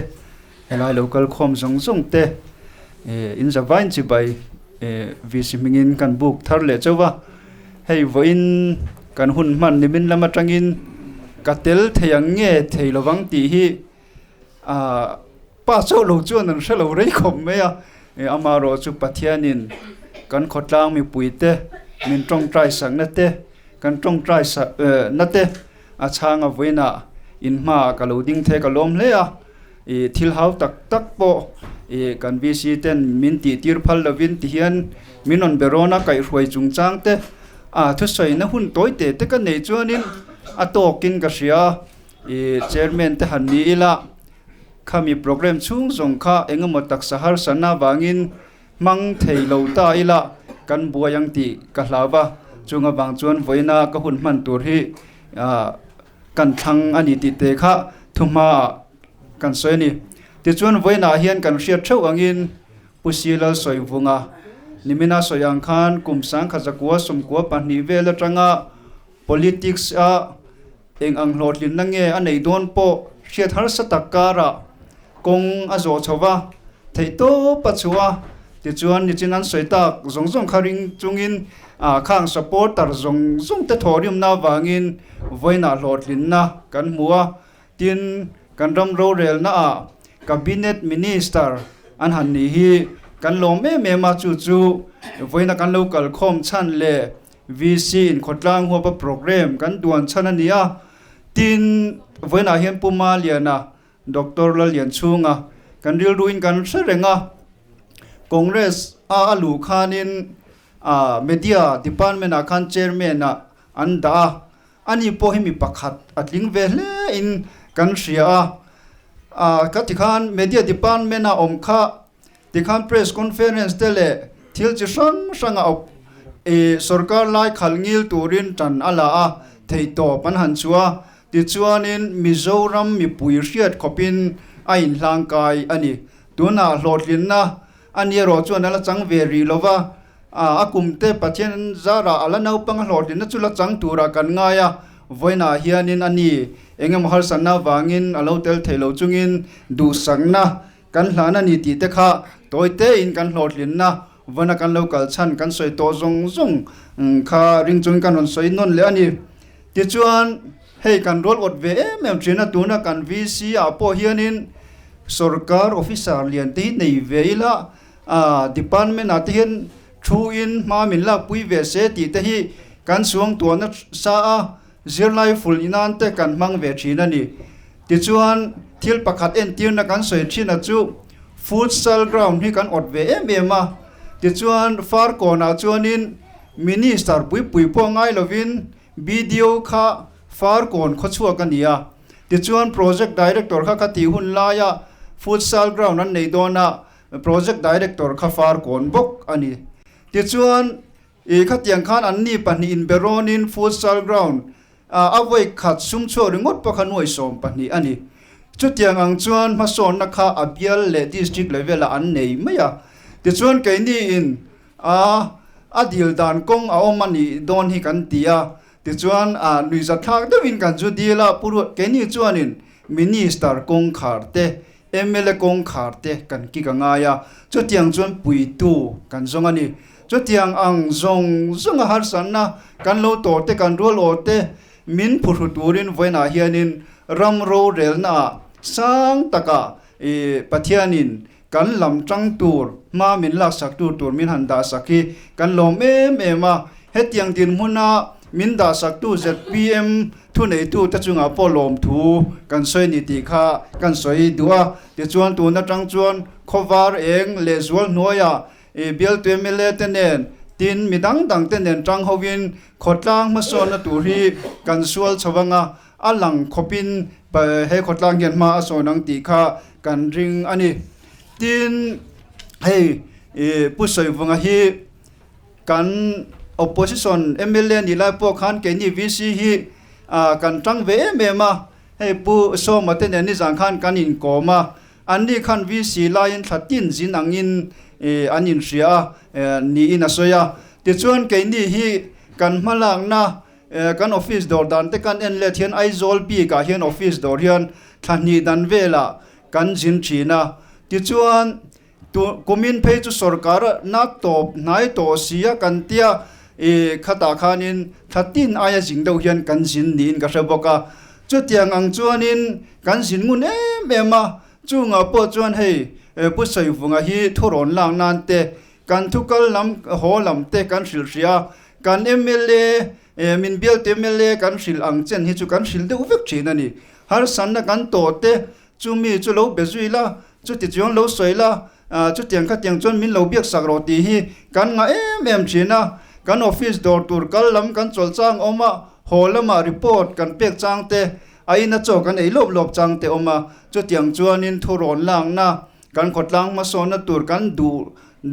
Helai lo kal khawm zawng zawng te in zavain chibai VC hmingin kan buk thar leh chauh va, hei vawiin kan hun hman nimin lam atangin ka tel thei ang nge thei lovang tih hi pa chauh lo chuan an hre lo rei khawp mai a, amaherawh chu Pathianin kan khawtlang mipui te min tawngtai sakna te kan tawngtai sakna te a chhang a vawiinah in hmaah ka lo ding thei ka lawm hle a. Ih thil hau tak tak pawh ih kan VC ten min tih tir phal lovin ti hian min rawn be rawn a kaihhruai chungchang te a thusawina hun tawi te te ka neih chuanin a tawkin ka hria a ih chairman te han ni ila khami programme chhung zawng kha engemaw taksa harsatna avangin hmang thei lo ta ila kan buai ang tih ka hlau va chung avang chuan vawiina ka hun hman tur hi ah Kan thlang a ni tih te kha thuhmaah kan sawi a ni. Tichuan vawiinah hian kan hriat theuh angin Pu Silal Sawivunga nimina sawi ang khan kum sangkhat zakua sawmkua pahnih vel atanga politics a eng ang hlawhtlinna nge a neih dawn pawh hriat harsa tak karah kawng a zawh chho va, theihtawp a chhuah a, tichuan nichin an sawi tak zawng zawng kha ring chungin khang supporter zawng zawng te thawhrimna avangin vawiinah hlawhtlinna kan hmu a, tin kan ram rorelna ah Cabinet Minister an han nih hi kan lawm em em a, chu chu vawiina kan lo kalkhawm chhan leh VC in khawtlang huapa programme kan duan chhan a ni a, tin vawiinah hian Pu Maliana Doctor Lallianchhunga kan rilruin kan hre reng a, Congress a a luh khanin media department ah khan chairman ah an dah a, Ani pawh hi mi pakhat a tling ve hle in kan hria a. A ka ti khan media department a awm kha tikhan press conference te leh thil chi hrang hrang a awp ih sorkar lai khalh ngil turin tan a la a, theihtawp an han chhuah a. Tichuanin Mizoram mipui hriat khawpin a inhlangkai a ni. Tunah hlawhtlinna a ni erawh chuan a la chang ve rih lo va, a kum te Pathian zarah a la naupang a hlawhtlinna chu la chang turah kan ngai a, vawiinah hianin a ni eng emaw harsatna avangin a lo tel thei lo chungin duhsakna kan hlan a ni tih te kha tawi tein kan hlawhtlinna vawiina kan lo kal chhan kan sawi tawh zawng zawng kha ring chungin kan rawn sawi nawn leh a ni. Tichuan, hei kan rual awt ve em em thin a, tuna kan VC ah pawh hianin sorkar officer lian te hi nei ve ila, department ah te hian thu in hma min lakpui ve se tih te hi kan suangtuahna sa a, zirlai ful inan te kan hmang ve thin a ni. Tichuan, thil pakhat entirna kan sawi thin a chu futsal ground hi kan awt ve em em a, tichuan Farkawnah chuanin Minister puipui pawh ngai lovin BDO kha Farkawn khawchhuak a ni a, tichuan Project Director kha ka tih hun laia Futsal ground an nei dawn a, Project Director kha Farkawn bawk a ni. Tichuan ih khatiang khan anni pahnihin berawnin Futsal ground a vawi khat sum chhuak ringawt pawh kha nuai 12 a ni. Chutiang ang chuan hmasawnna kha a bial leh District level-ah an nei mai a. Tichuan keiniin A, a dil dan kawng a awm a nih dawn hi kan ti a, tichuan a nuihzatthlak deuhin kan zu dil a, Pu Ruat, keini chuanin Minister kawngkhar te, mla kawngkhar te kan kik a ngai a, chutiang chuan puitu kan zawng a ni. Chutiang ang zawng zawnga harsatna kan lo tawh te, kan rual awh te min phuhru turin vawiinah hianin ram rorelnaah sang takah Pathianin Kan lam tang tur, hma min laksak tur tur min han dahsak hi kan lawm em em a. Hetiang dinhmuna min dahsaktu zpm thuneitute chungah pawh lawmthu kan sawi ni tih kha kan sawi duh a. Tichuan tun atang chuan khawvar eng leh zual hnuaiah bialtu mla te nen tin mi dang dang te nen tang hovin khawtlang hmasawnna tur hi kan sual chho ang a. A lang khawpin he khawtlang hian hma a sawn ang tih kha kan ring a ni. Tin, hei Pu Sawivunga hi kan opposition mla nih lai pawh khan keini VC hi kan tang ve em em a. Hei Pu Sawma te nen nizan khan kan inkawm a, anni khan VC laiin thla tin zin angin an inhria a niin a sawi a. Tichuan keini hi kan hmalakna Kan office dawr dan te kan en let hian Aizawl bik ah hian office dawr hian thla hnih dan velah kan zin thin a, tichuan tu kumin phei chu sorkar na tawp hnai tawh si a kan tia ih khatah khanin thla tin aia zing deuh hian kan zin niin ka hre bawk a, chutiang ang chuanin kan zin ngun em em a, chungah pawh chuan hei Pu Sawivunga hi thurawn lak nan te Kan thukal lam haw lam te kan hrilh hria a, kan mla min bialte mla kan hrilh ang chen hi chu kan hrilh deuh vek thin a ni. Harsatna kan tawh te chu mi chu lo be zui la, chuti chuan lo sawi la, chutiang khatiang chuan min lo biak sak rawh tih hi kan ngah em em thin a. Kan office dawr tur kal lam kan chawlh chang awm a, haw lamah report kan pek chang te, a ina chaw kan ei lawp lawp chang te awm a, chutiang chuanin thurawn lakna Kan khawtlang hmasawnna tur kan duh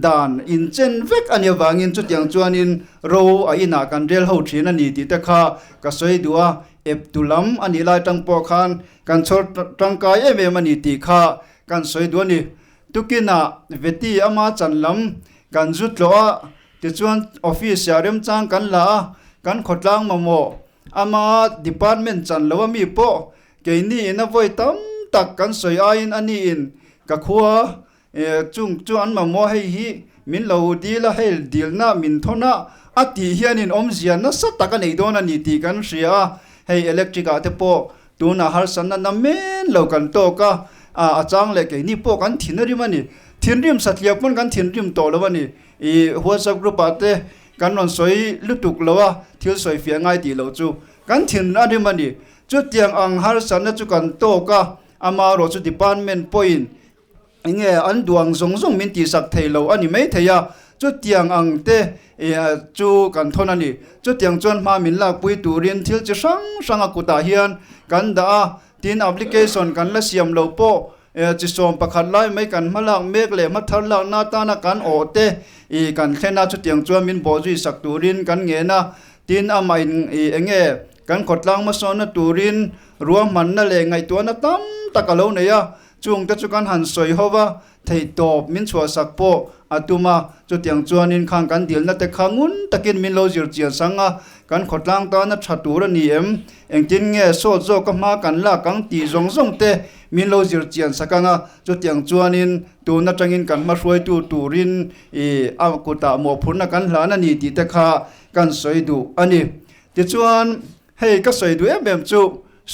dan inchen vek a nih avangin chutiang chuanin ro a inah kan rel ho thin a ni tih te kha ka sawi duh a, ep tu lam a nih lai tang pawh khan kan chhawr tangkai em em a ni tih kha kan sawi duh a ni. Tukinah Veti ama chan lam kan zu tlawh a, tichuan office ah remchang kan la a, kan khawtlang mamawh ama department chan lo a mi pawh Keini in a vawi tam tak kan sawi aiin a ni in ka khua chung chu an mamawh hei hi min lo dil a, hei dilna min thawn a, a tih hian in awmzia nasa tak a nei dawn a ni tih kan hria a, hei electric ah te pawh tunah harsatna na men lo kan tawk a, a chang leh keini pawh kan thin a rim a ni, thinrim satliah pawn kan thinrim tawh lo a ni, ih whatsapp group ah te kan rawn sawi lutuk lo a, thil sawi fiah ngai tih loh chu kan thin a rim a ni. Chutiang ang harsatna chu kan tawk a, amaherawh chu department pawhin enge an duang zawng zawng min tihsak thei lo a ni mai thei a. Chutiang ang te chu kan thawn a ni. Chutiang chuan hma min lakpui turin thil chi hrang hrang a kutah hian kan dah a, tin application kan la siam lo pawh chi sawm pakhat lai mai kan hma lak mek leh hma thar lakna atana kan awh te kan thlen a, chutiang chuan min bawhzui sak turin kan ngen a, tin amah in eng nge kan khawtlang hmasawnna turin ruahmanna leh ngaihtuahna tam tak a lo nei a, chungte chu kan han sawi ho va. Theihtawp min chhuahsak pawh a tum a, chutiang chuanin khang kan dilna te kha ngun takin min lo zir chian sang a, kan khawtlang tana tha tur a ni em? Engtin nge sawt zawka hma kan lak ang tih zawng zawng te min lo zir chian sak ang a, chutiang chuanin tun atangin kan hma hruaitu turin i a kutah mawhphurhna kan hlan a ni tih te kha kan sawi duh a ni. Tichuan hei ka sawi duh em em chu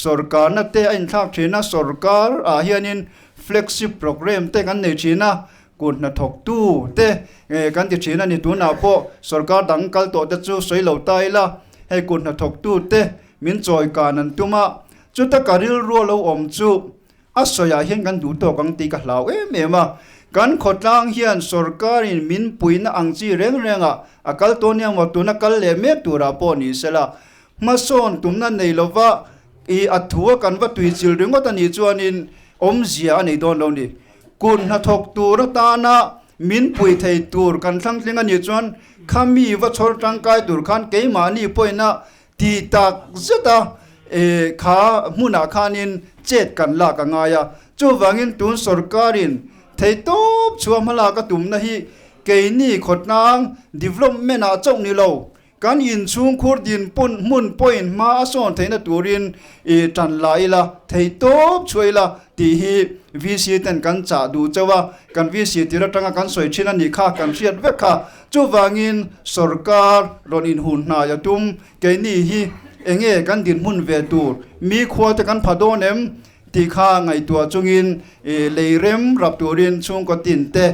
Sorkarna te a inthlak thin a, sorkar ah hianin flagship programme te kan nei thin a, kut hnathawktu te kan ti thin a ni. Tunah pawh sorkar dang kal tawh te chu sawi lo ta ila, hei kut hnathawktu te min chawi kan an tum a, chuta ka rilru a lo awm chu a sawiah hian kan duh tawk ang tih ka hlau em em a. Kan khawtlang hian sorkarin min puihna ang chi reng rengah a kal tawh nia maw, tuna kal leh mek turah pawh ni sela, Hmasawn tumna nei lova i a thu a kan va tuichil ringawt a nih chuanin awmzia a nei dawn lo ni. Kut hnathawk tur atana min pui thei tur kan thlangtling a nih chuan khami va chhawr tangkai tur khan keimahni pawhina ti tak zet a kha hmunah khanin chet kan lak a ngai a. Chuvangin tun sorkarin theihtawp chhuah hmalak a tumna hi keini khawtlang development ah chauh ni lo Kan inchhungkhur dinpun hmun pawhin hma a sawn theihna turin i tan la ila, thei tawp chhuah ila tih hi VC ten kan chah duh chauh a, kan VC tir atanga kan sawi thin a nih kha kan hriat vek kha. Chuvangin sorkar rawn inhun hnai a tum, keini hi enge kan dinhmun ve tur, mi khua te kan pha dawn em? Tih kha ngaihtuah chungin lei rem rap turin chhungkaw tin te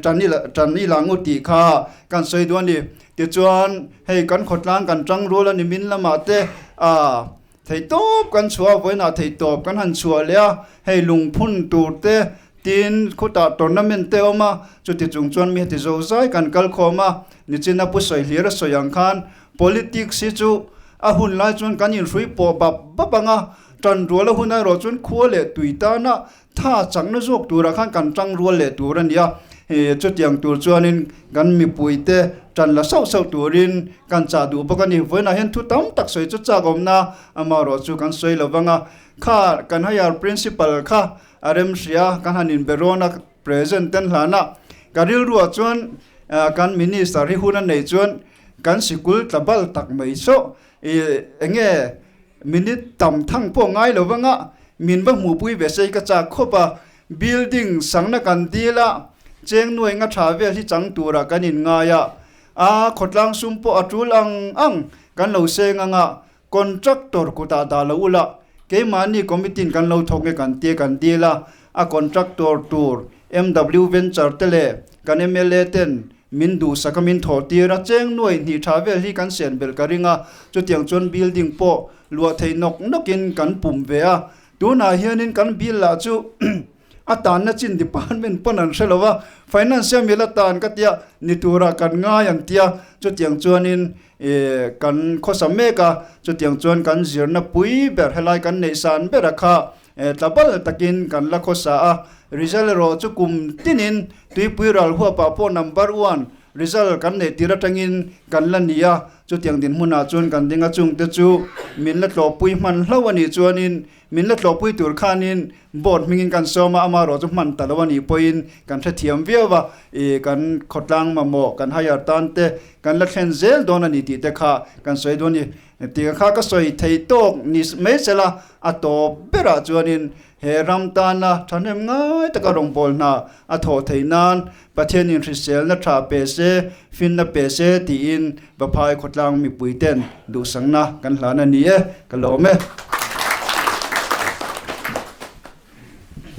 tan ila ngut tih kha kan sawi duh a ni. Tichuan hei kan khawtlang kan tang rual a ni min lamah te a theihtawp kan chhuah a, vawiinah theihtawp kan han chhuah leh a, hei lungphun tur te tin khutah tournament te a awm a, chuti chung chuan mi heti zo zai kan kal khawm a, nichina pu sawi hlir a sawi ang khan politics hi chu a hun lai chuan kan inhrui pawh bap bap ang a, Tan rual a hun erawh chuan khua leh tui tana tha chakna zawk turah khan kan tang rual leh tur a ni a, chutiang tur chuanin kan mipuite tan la sauh sauh turin kan chah duh bawk a ni. Vawiinah hian thu tam tak sawi chu chak awmna amaherawh chu kan sawi lo vang a, kha kan higher principal kha a remhria kan han inbe rawn a, present ten hlana ka rilruah chuan kan minister hi hun a neih chuan kan sikul tla bal tak mai saw enge Minute tam thang pawh ngai lo vanga min va hmuhpui ve sei ka chak khawp a, building sangna kan dil a, cheng nuai nga tha vel hi chang turah kan in ngai a, a khawtlang sum pawh a tul ang ang kan lo seng anga contractor kutah dah lo ula keimahni committee in kan lo thawk nge kan tia kan dil a, a contractor tur MW Venture te leh kan mla ten Min duhsak a min thawh tir a, cheng nuai hnih tha vel hi kan sen belh ka ring a, chutiang chuan building pawh luah thei nawk nawkin kan pum ve a, tunah hianin kan bill lah chu a tanna chin department pawn an hre lo a, finance hian mil a tan ka tia ni turah kan ngai an tia, chutiang chuanin kan khawsa mek a, chutiang chuan kan zirna pui ber helai kan neih san ber a kha Tla bal takin kan la khawsa a, result erawh chu kum tinin tuipui ral huapah pawh number one result kan neih tir atangin kan la ni a, chutiang dinhmunah chuan kan ding a, chungte chu min la tlawhpui hman hlauh a nih chuanin min la tlawhpui tur khanin board hmingin kan sawm a, amaherawh chu hman ta lo a nih pawhin kan hrethiam viau a, ih kan khawtlang mamawh kan higher tan te kan la thlen zel dawn a ni tih te kha kan sawi dawn a ni. Engtikah kha ka sawi thei tawk ni mai sela a tawp berah chuanin he ram tana thahnem ngai taka rawngbâwl hna a thawh theih nan Pathianin hriselna tha pe se, finna pe se tiin Vaphai khawtlang mipuiten duhsakna kan hlan a ni e, ka lawm e.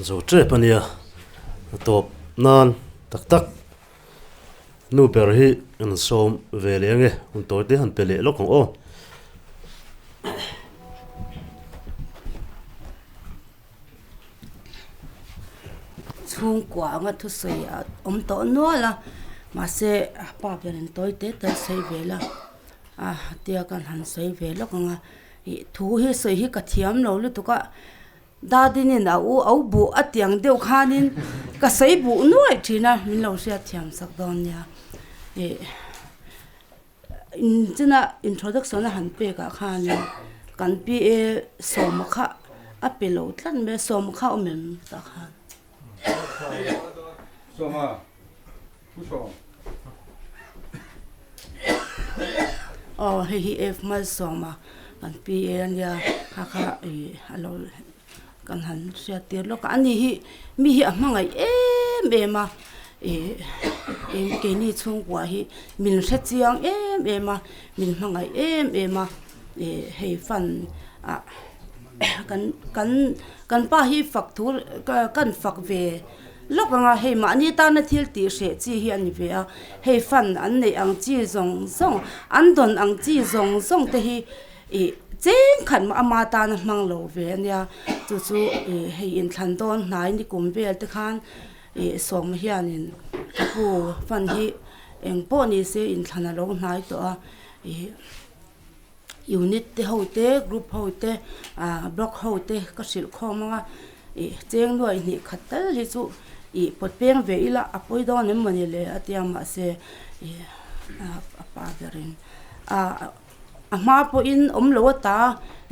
Zo tep a nia, a tawp nan tak tak. Nu ber hi an sawm ve leh ange, hun tawi te han pe leh lawk ang aw. Chhungkua anga thusawi a awm tawh nual a, Mahse pa berin tawi te te a sawi vel a, a tia kan han sawi ve lawk ang a, ih thu hi sawi hi ka thiam lo lutuk a, Dadinin a u au buh a tiang deuh khanin ka sawi buh nuaih thin a, min lo hriat thiam sak dawn nia. Ih inchina introduction a han pek ah khanin kan PA sawma kha a pe lo tlat mai a, sawma kha a awm em tah khan. Sawma, pu sawm. Aw hei hi F Malsawma kan PA a nia kha kha ih a lo kan han hriat tir lawk a ani hi mi hi a hmangaih em em a ih eng keini chhungkua hi min hre chiang em em a min hmangaih em em a ih hei fund ah kan kan kan pa hi fak thu kan fak ve lawk ang a hei mahni tana thil tih hreh chi hi a ni ve a hei fund an neih ang chi zawng zawng an dawn ang chi zawng zawng te hi ih cheng khat mah ama tana hmang lo ve a nia chu chu ih hei inthlan dawn hnai ni kum vel te khan ih sawma hianin ka pu fund hi eng pawh ni se inthlan a lo hnai tawh a ih. Unit te ho te group ho te ah block ho te ka hrilh khawm ang a ih cheng nuaih hnih khat tal hi chu ih pawt peng ve ila a pawi dawn em mawni le a tia mahse ih a pa berin ah a hma pawhin awm lo a ta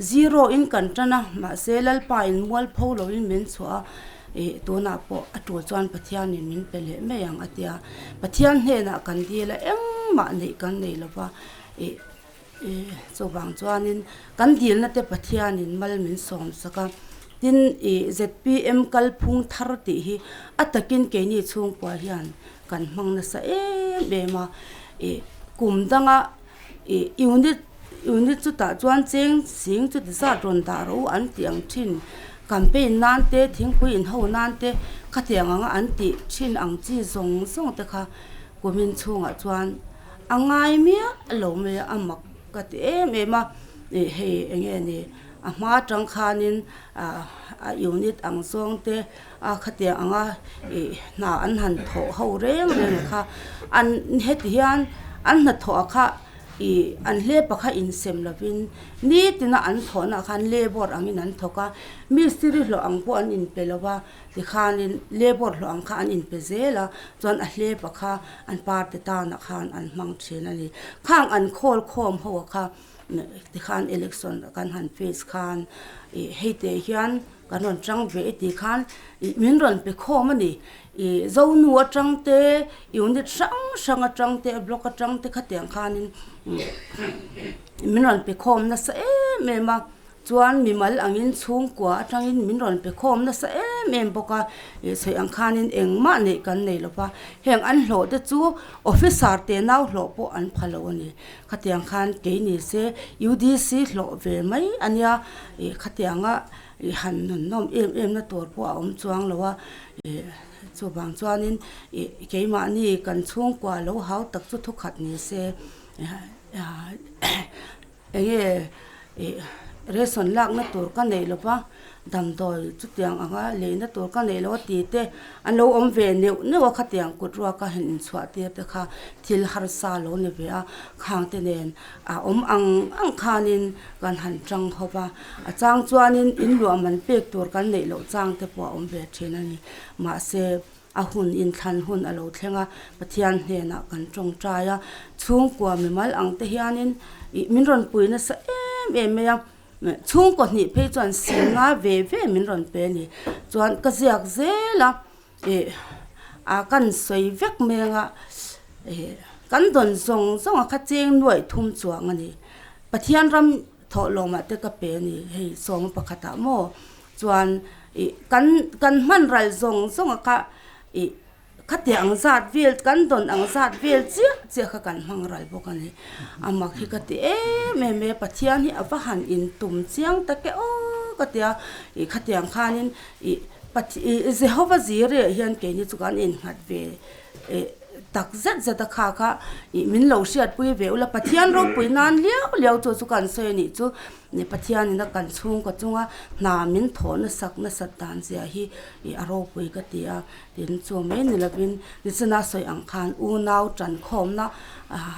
zero in kan tan a mahse lalpa in mual pho lo in min chhuah a ih tunah pawh a tul chuan Pathianin min pe leh mai ang a tia Pathian hnenah kan dil a engmah neih kan nei lova ih. Chuvang chuanin kan dilna te Pathianin mal min sawm sak a, tin ih zpm kalphung thar tih hi a takin keini chhungkua hian kan hmang nasa em em a, ih kum danga ih unit unit chutah chuan cheng sing chuti zat rawn dah rawh u an tih ang thin campaign nan te thingpui inho nan te khatiang anga an tih thin ang chi zawng zawng te kha kumin chhungah chuan. A ngai miah lo mai a, a mak ka ti em em a, ih hei eng nge ni a hma atang khanin ah a unit ang zawng te a khatiang anga ih hna an han thawh ho reng reng kha an heti hian an hnathawh ah kha ih an hlepa kha insem lovin nitina an thawhna ah khan labour angin an thawk a mistiri hlawh ang pawh an inpe lo va. Tikhanin labour hlawh ang kha an inpe zel a, chuan a hlepa kha an party tanah khan an hmang thin a ni. Khang an khawl khawm ho ah kha tikhan election kan han face khan ih hei te hian kan rawn chang ve e tih khan ih min rawn pe khawm a ni. Ih Zonu atang te, unit hrang hrang atang te, block atang te khatiang khanin min rawn pe khawm nasa em em a. Chuan mimal angin chhungkua atangin min rawn pe khawm nasa em em bawk a, ih sawi ang khanin engmah neih kan nei lo va, heng an hlawh te chu officer te nau hlawh pawh an pha lo a ni. Khatiang khan kei ni se UDC hlawh ve mai a nia, ih khatianga ih han nun nawm em em na tur pawh a awm chuang lo a, ih chuvang chuanin ih keimahni kan chhungkua lo hau tak chu thukhat ni se Enge ih ration lakna tur ka neih lo va, damdawi chutiang anga leina tur ka neih lo a ti te an lo awm ve neuh neuh a, khatiang kut ruaka han inchhuah tir te kha thil harsa lo ni ve a, khang te nen a awm ang ang khanin kan han tang ho va, a chang chuanin in luah man pek tur kan neih loh chang te pawh a awm ve thin a ni, mahse. A hun inthlan hun a lo thleng a, Pathian hnenah kan tawngtai a, chhungkua mimal ang te hianin ih min rawn pui nasa em em mai a, chhungkaw hnih phei chuan sing nga ve ve min rawn pe a ni. Chuan ka ziak zel a, ih a kan sawi vek mai anga ih kan dawn zawng zawng a kha cheng nuaih thum chuang a ni. Pathian ram thawhlawmah te ka pe a ni hei sawma pakhatah maw. Chuan ih kan kan hman ral zawng zawng a kha ih khatiang ang zat vel kan dawn ang zat vel chiah chiah kha kan hmang ral bawk a ni. A mak hi ka ti em em e Pathian hi a va han intum chiang tak e aw ka ti a, ih khatiang khanin ih Pathian ih Jehova zireh hian keini chu kan innghat ve ih. tak zet zet a kha kha ih min lo hriatpui ve ula Pathian ropui nan liau liau chu chu kan sawi a nih chu ih Pathianin a kan chhungkaw chunga hna min thawh nasak nasat dan zia hi ih a ropui ka ti a tin chu mai ni lovin nichina sawi ang khan unau tankhawmna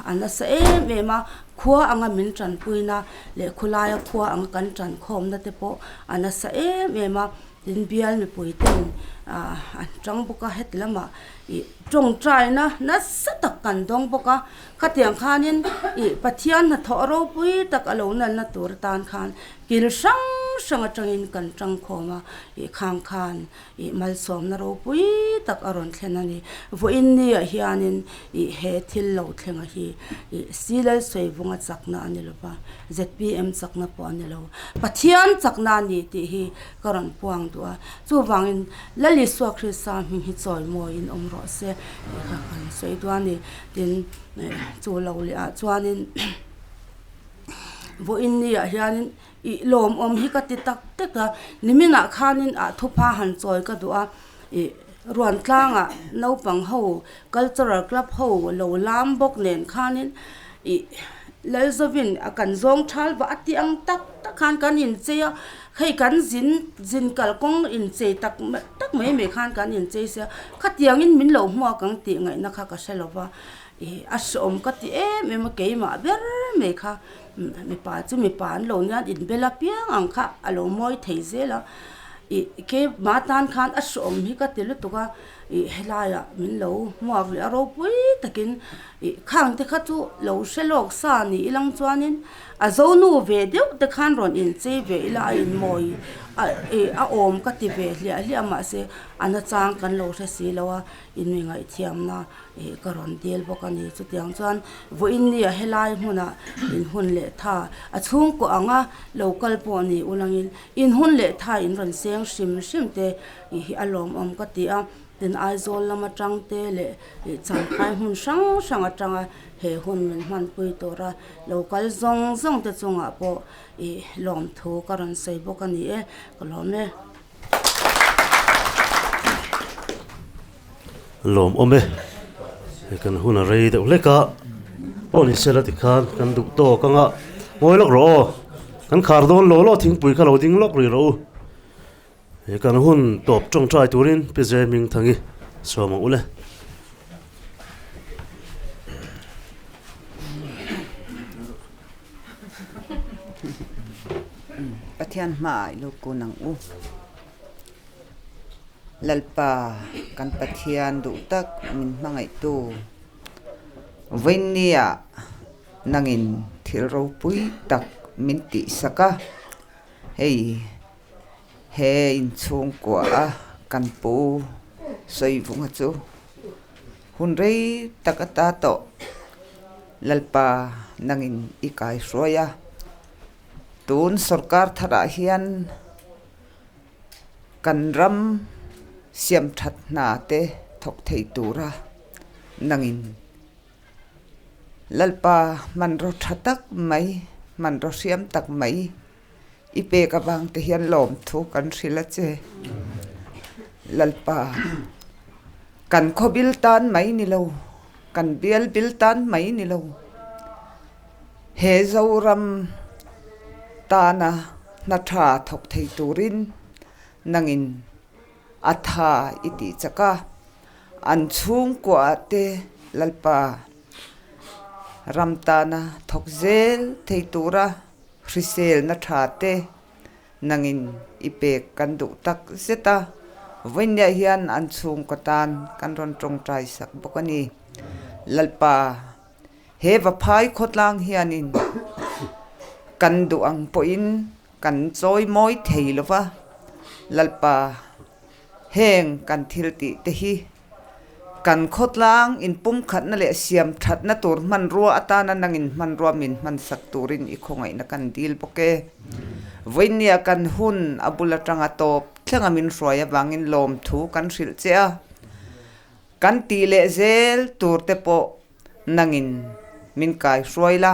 a nasa em em a khua anga min tanpuina leh khawlaia khua anga kan tankhawmna te pawh a nasa em em a tin bial mipui ten ah an tang bawk a heti lamah ih tawngtaina nasa tak kan dawng bawk a khatiang khanin ih Pathian hnathawh ropui tak a lo nalna tur atan khan kil hrang hrang atangin kan tangkhawm a ih khang khan Ih malsawmna ropui tak a rawn thlen a ni. Vawiin niah hianin ih he thil lo thlenga hi ih Silal Sawivunga chakna a ni lo va, zpm chakna pawh a ni lo. Pathian chakna a ni tih hi ka rawn puang duh a. Chuvangin Lal Isua Krista hming hi chawimawiin awm rawh se tih kha kan sawi duh a ni. Tin, chu lo leh ah chuanin vawiin niah hianin Ih lawmawm hi ka ti tak tak a, niminah khanin ah thupha han chawi ka duh a, ih Ruantlangah naupang ho cultural club ho lo lam bawk nen khanin ih Lalzovin a kan zawng thal vah a ti ang tak tak khan kan inchei a, hei kan zin zin kalkawng inchei tak tak mai mai khan kan inchei sia, khatiangin min lo hmuak ang tih ngaihna kha ka hre lo va, ih a hreawm ka ti em em a keimah ber mai kha. Mipa chu mipa an lo nia inbel apiang ang kha a lo mawi thei zel a, ih keimah tan khan a hreawm hi ka ti lutuk a, ih helaiah min lo hmuak leh a ropui takin ih khang te kha chu lo hre lawk sa ni ilang chuanin a zonu ve deuh te khan rawn inchei ve ila a inmawi a ih a awm ka ti ve hliah hliah mahse a nachang kan lo hre si lo a inmi ngaihthiamna. Ih ka rawn dil bawk a ni. Chutiang chuan vawiin nia helai hmunah in hun leh tha a chhungkaw anga lo kal pawh ni ulangin in hun leh tha in rawn seng hrim hrim te ih hi a lawmawm ka ti a. Tin Aizawl lam atang te leh ih Champhai hmun hrang hrang atanga he hun min hmanpui tura lo kal zawng zawng te chungah pawh ih lawmthu ka rawn sawi bawk a ni e, ka lawm e. Lawm awm e, hei kan hun a rei deuh hlek a, pawh ni sela tikhan kan duh tawk anga ngawi lawk rawh aw, kan khar dawn lo law thingpui kha lo ding lawk rih rawh u, hei kan hun tawp tawngtai turin Pi Zehmingthangi sawm ang u le. Pathian hmaah i lo kun ang u. Lalpa kan Pathian duh tak min hmangaihtu Vawinia nangin thil ropui tak min tihsak a, hei he inchhungkua a kan pu Sawivunga chu hun rei tak ata tawh Lalpa nangin i kaihruai a, tun sorkar tharah hian Kan ram siam that hna te thawk thei tura nangin Lalpa hmanraw tha tak mai, hmanraw hriam tak mai i pek avang te hian lawmthu kan hrilh a che. Lalpa kan khawbil tan mai ni lo, kan bial bil tan mai ni lo. He Zoram tana hna tha thawk thei turin nangin a tha i tih chak a, an chhungkuah te Lalpa ram tana thawk zel thei tura hriselna tha te nangin i pek kan duh tak zet a, vawiinniah hian an chhungkaw tan kan rawn tawngtai sak bawk a ni. Lalpa. He Vaphai khawtlang hianin kan duh ang pawhin kan chawi mawi thei lo va, Lalpa, heng kan thil tih te hi kan khawtlang inpumkhatna leh siam thatna tur hmanrua atana nangin hmanrua min hmansak turin i khawngaihna kan dil bawk e. Vawinia kan hun a bul atanga tawp thlenga min hruai avangin lawmthu kan hrilh che a. Kan tih leh zel tur te pawh nangin min kai hruai la,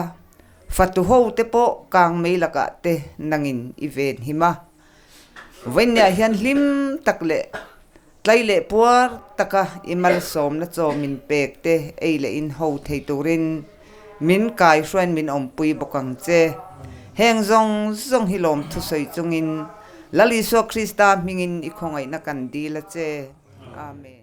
fatu ho te pawh kang mei lakah te nangin i ven him a. Vawinia hian hlim tak leh Tlai leh puar taka i malsawmna chaw min pek te ei leh in ho thei turin min kaihruain min awmpui bawk ang che. Heng zawng zawng hi lawmthu sawi chungin Lal Isua Krista hmingin i khawngaihna kan dil a che. Amen.